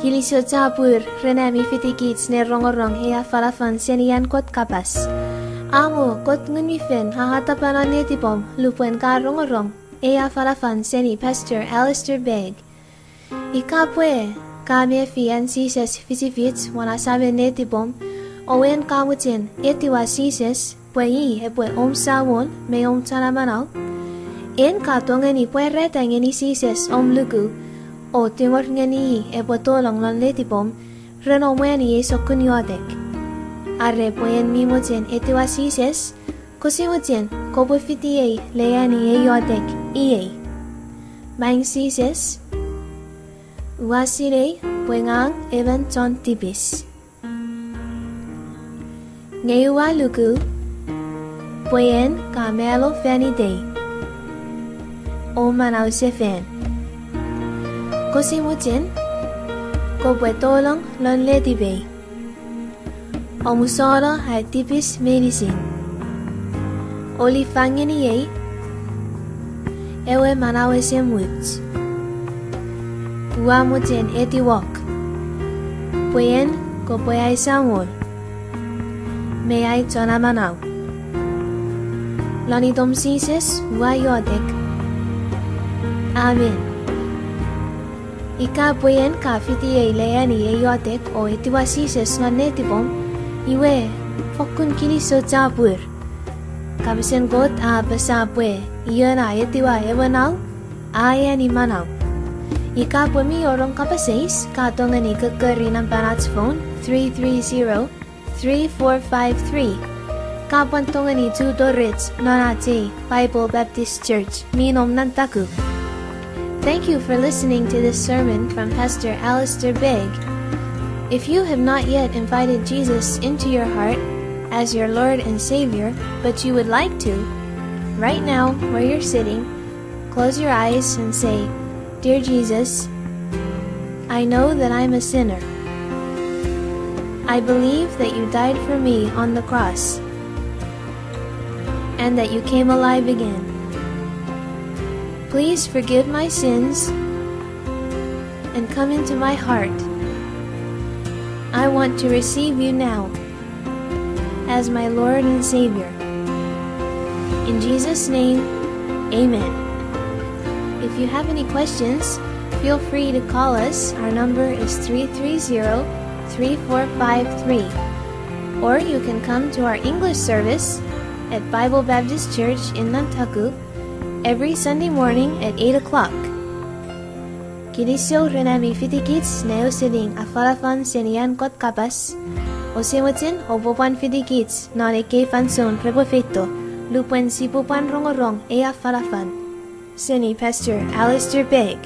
Kilisou chapur ren ami fitikich ne rongorong ei afanafan seni an Kot kapas. Amo Kot Ngun mi Fel a atapa non netipom lupwen ka rongorong ei afanafan seni Pastor Alistair Begg. Ika pwe ka mefi an Jises fisifich won asamen netipom, o en ka mochen etiwa Jises pwe i epwe om Samon me om Chon Amanau, en ka tongeni pwarata ngeni Jises om luku o tingor ngeni i epwe tolong non netipom ren om ani ei sokkun iotek. Are pwe en mi mochen etiwa Jises, kose mochen kopwe fitiei le ani ei iotek iei: Maing Jises, ua sinei pwe ngang emon chon tipis. Nge ua luku pwe en ka malo fan itei o manau sefan. Kose mochen kopwe tolong lon letipei, omusano ai tipis meinisin, o lifang ngeniei ewe manau esemuch. Ua mochen etiwok pwe en kopwe ai Samon me ai Chon Amanau. Lon itom Jises ua iotek, amen. Ika pwe en ka fitiei le ani ei iotek o etiwa Jises non netipom, iwe, fokkun kinisou chapur. Kapasen Kot a apasa pwe ion a etiwa ewe Nau a ani manau. Ika pwe mi wor om kapas eis, ka tongeni kokkori nampan ach phone, three three zero, three four five three. Ka pwan tongeni tutorech non ach ei Bible Baptist Church mi nom Nantaku. Thank you for listening to this sermon from Pastor Alistair Begg. If you have not yet invited Jesus into your heart as your Lord and Savior, but you would like to, right now, where you're sitting, close your eyes and say, Dear Jesus, I know that I'm a sinner. I believe that you died for me on the cross and that you came alive again. Please forgive my sins and come into my heart. I want to receive you now as my Lord and Savior. In Jesus' name, amen. If you have any questions, feel free to call us. Our number is three three zero, three four five three. Or you can come to our English service at Bible Baptist Church in Nantaku every Sunday morning at eight o'clock. Kinisou ren ami fitikich ne ausening afanafan seni an Kot kapas. Ose mochen oupwe pwan fitikich non ekkei fansoun repwe feito, lupwen sipwe pwan rongorong ei afanafan seni Pastor Alistair Begg.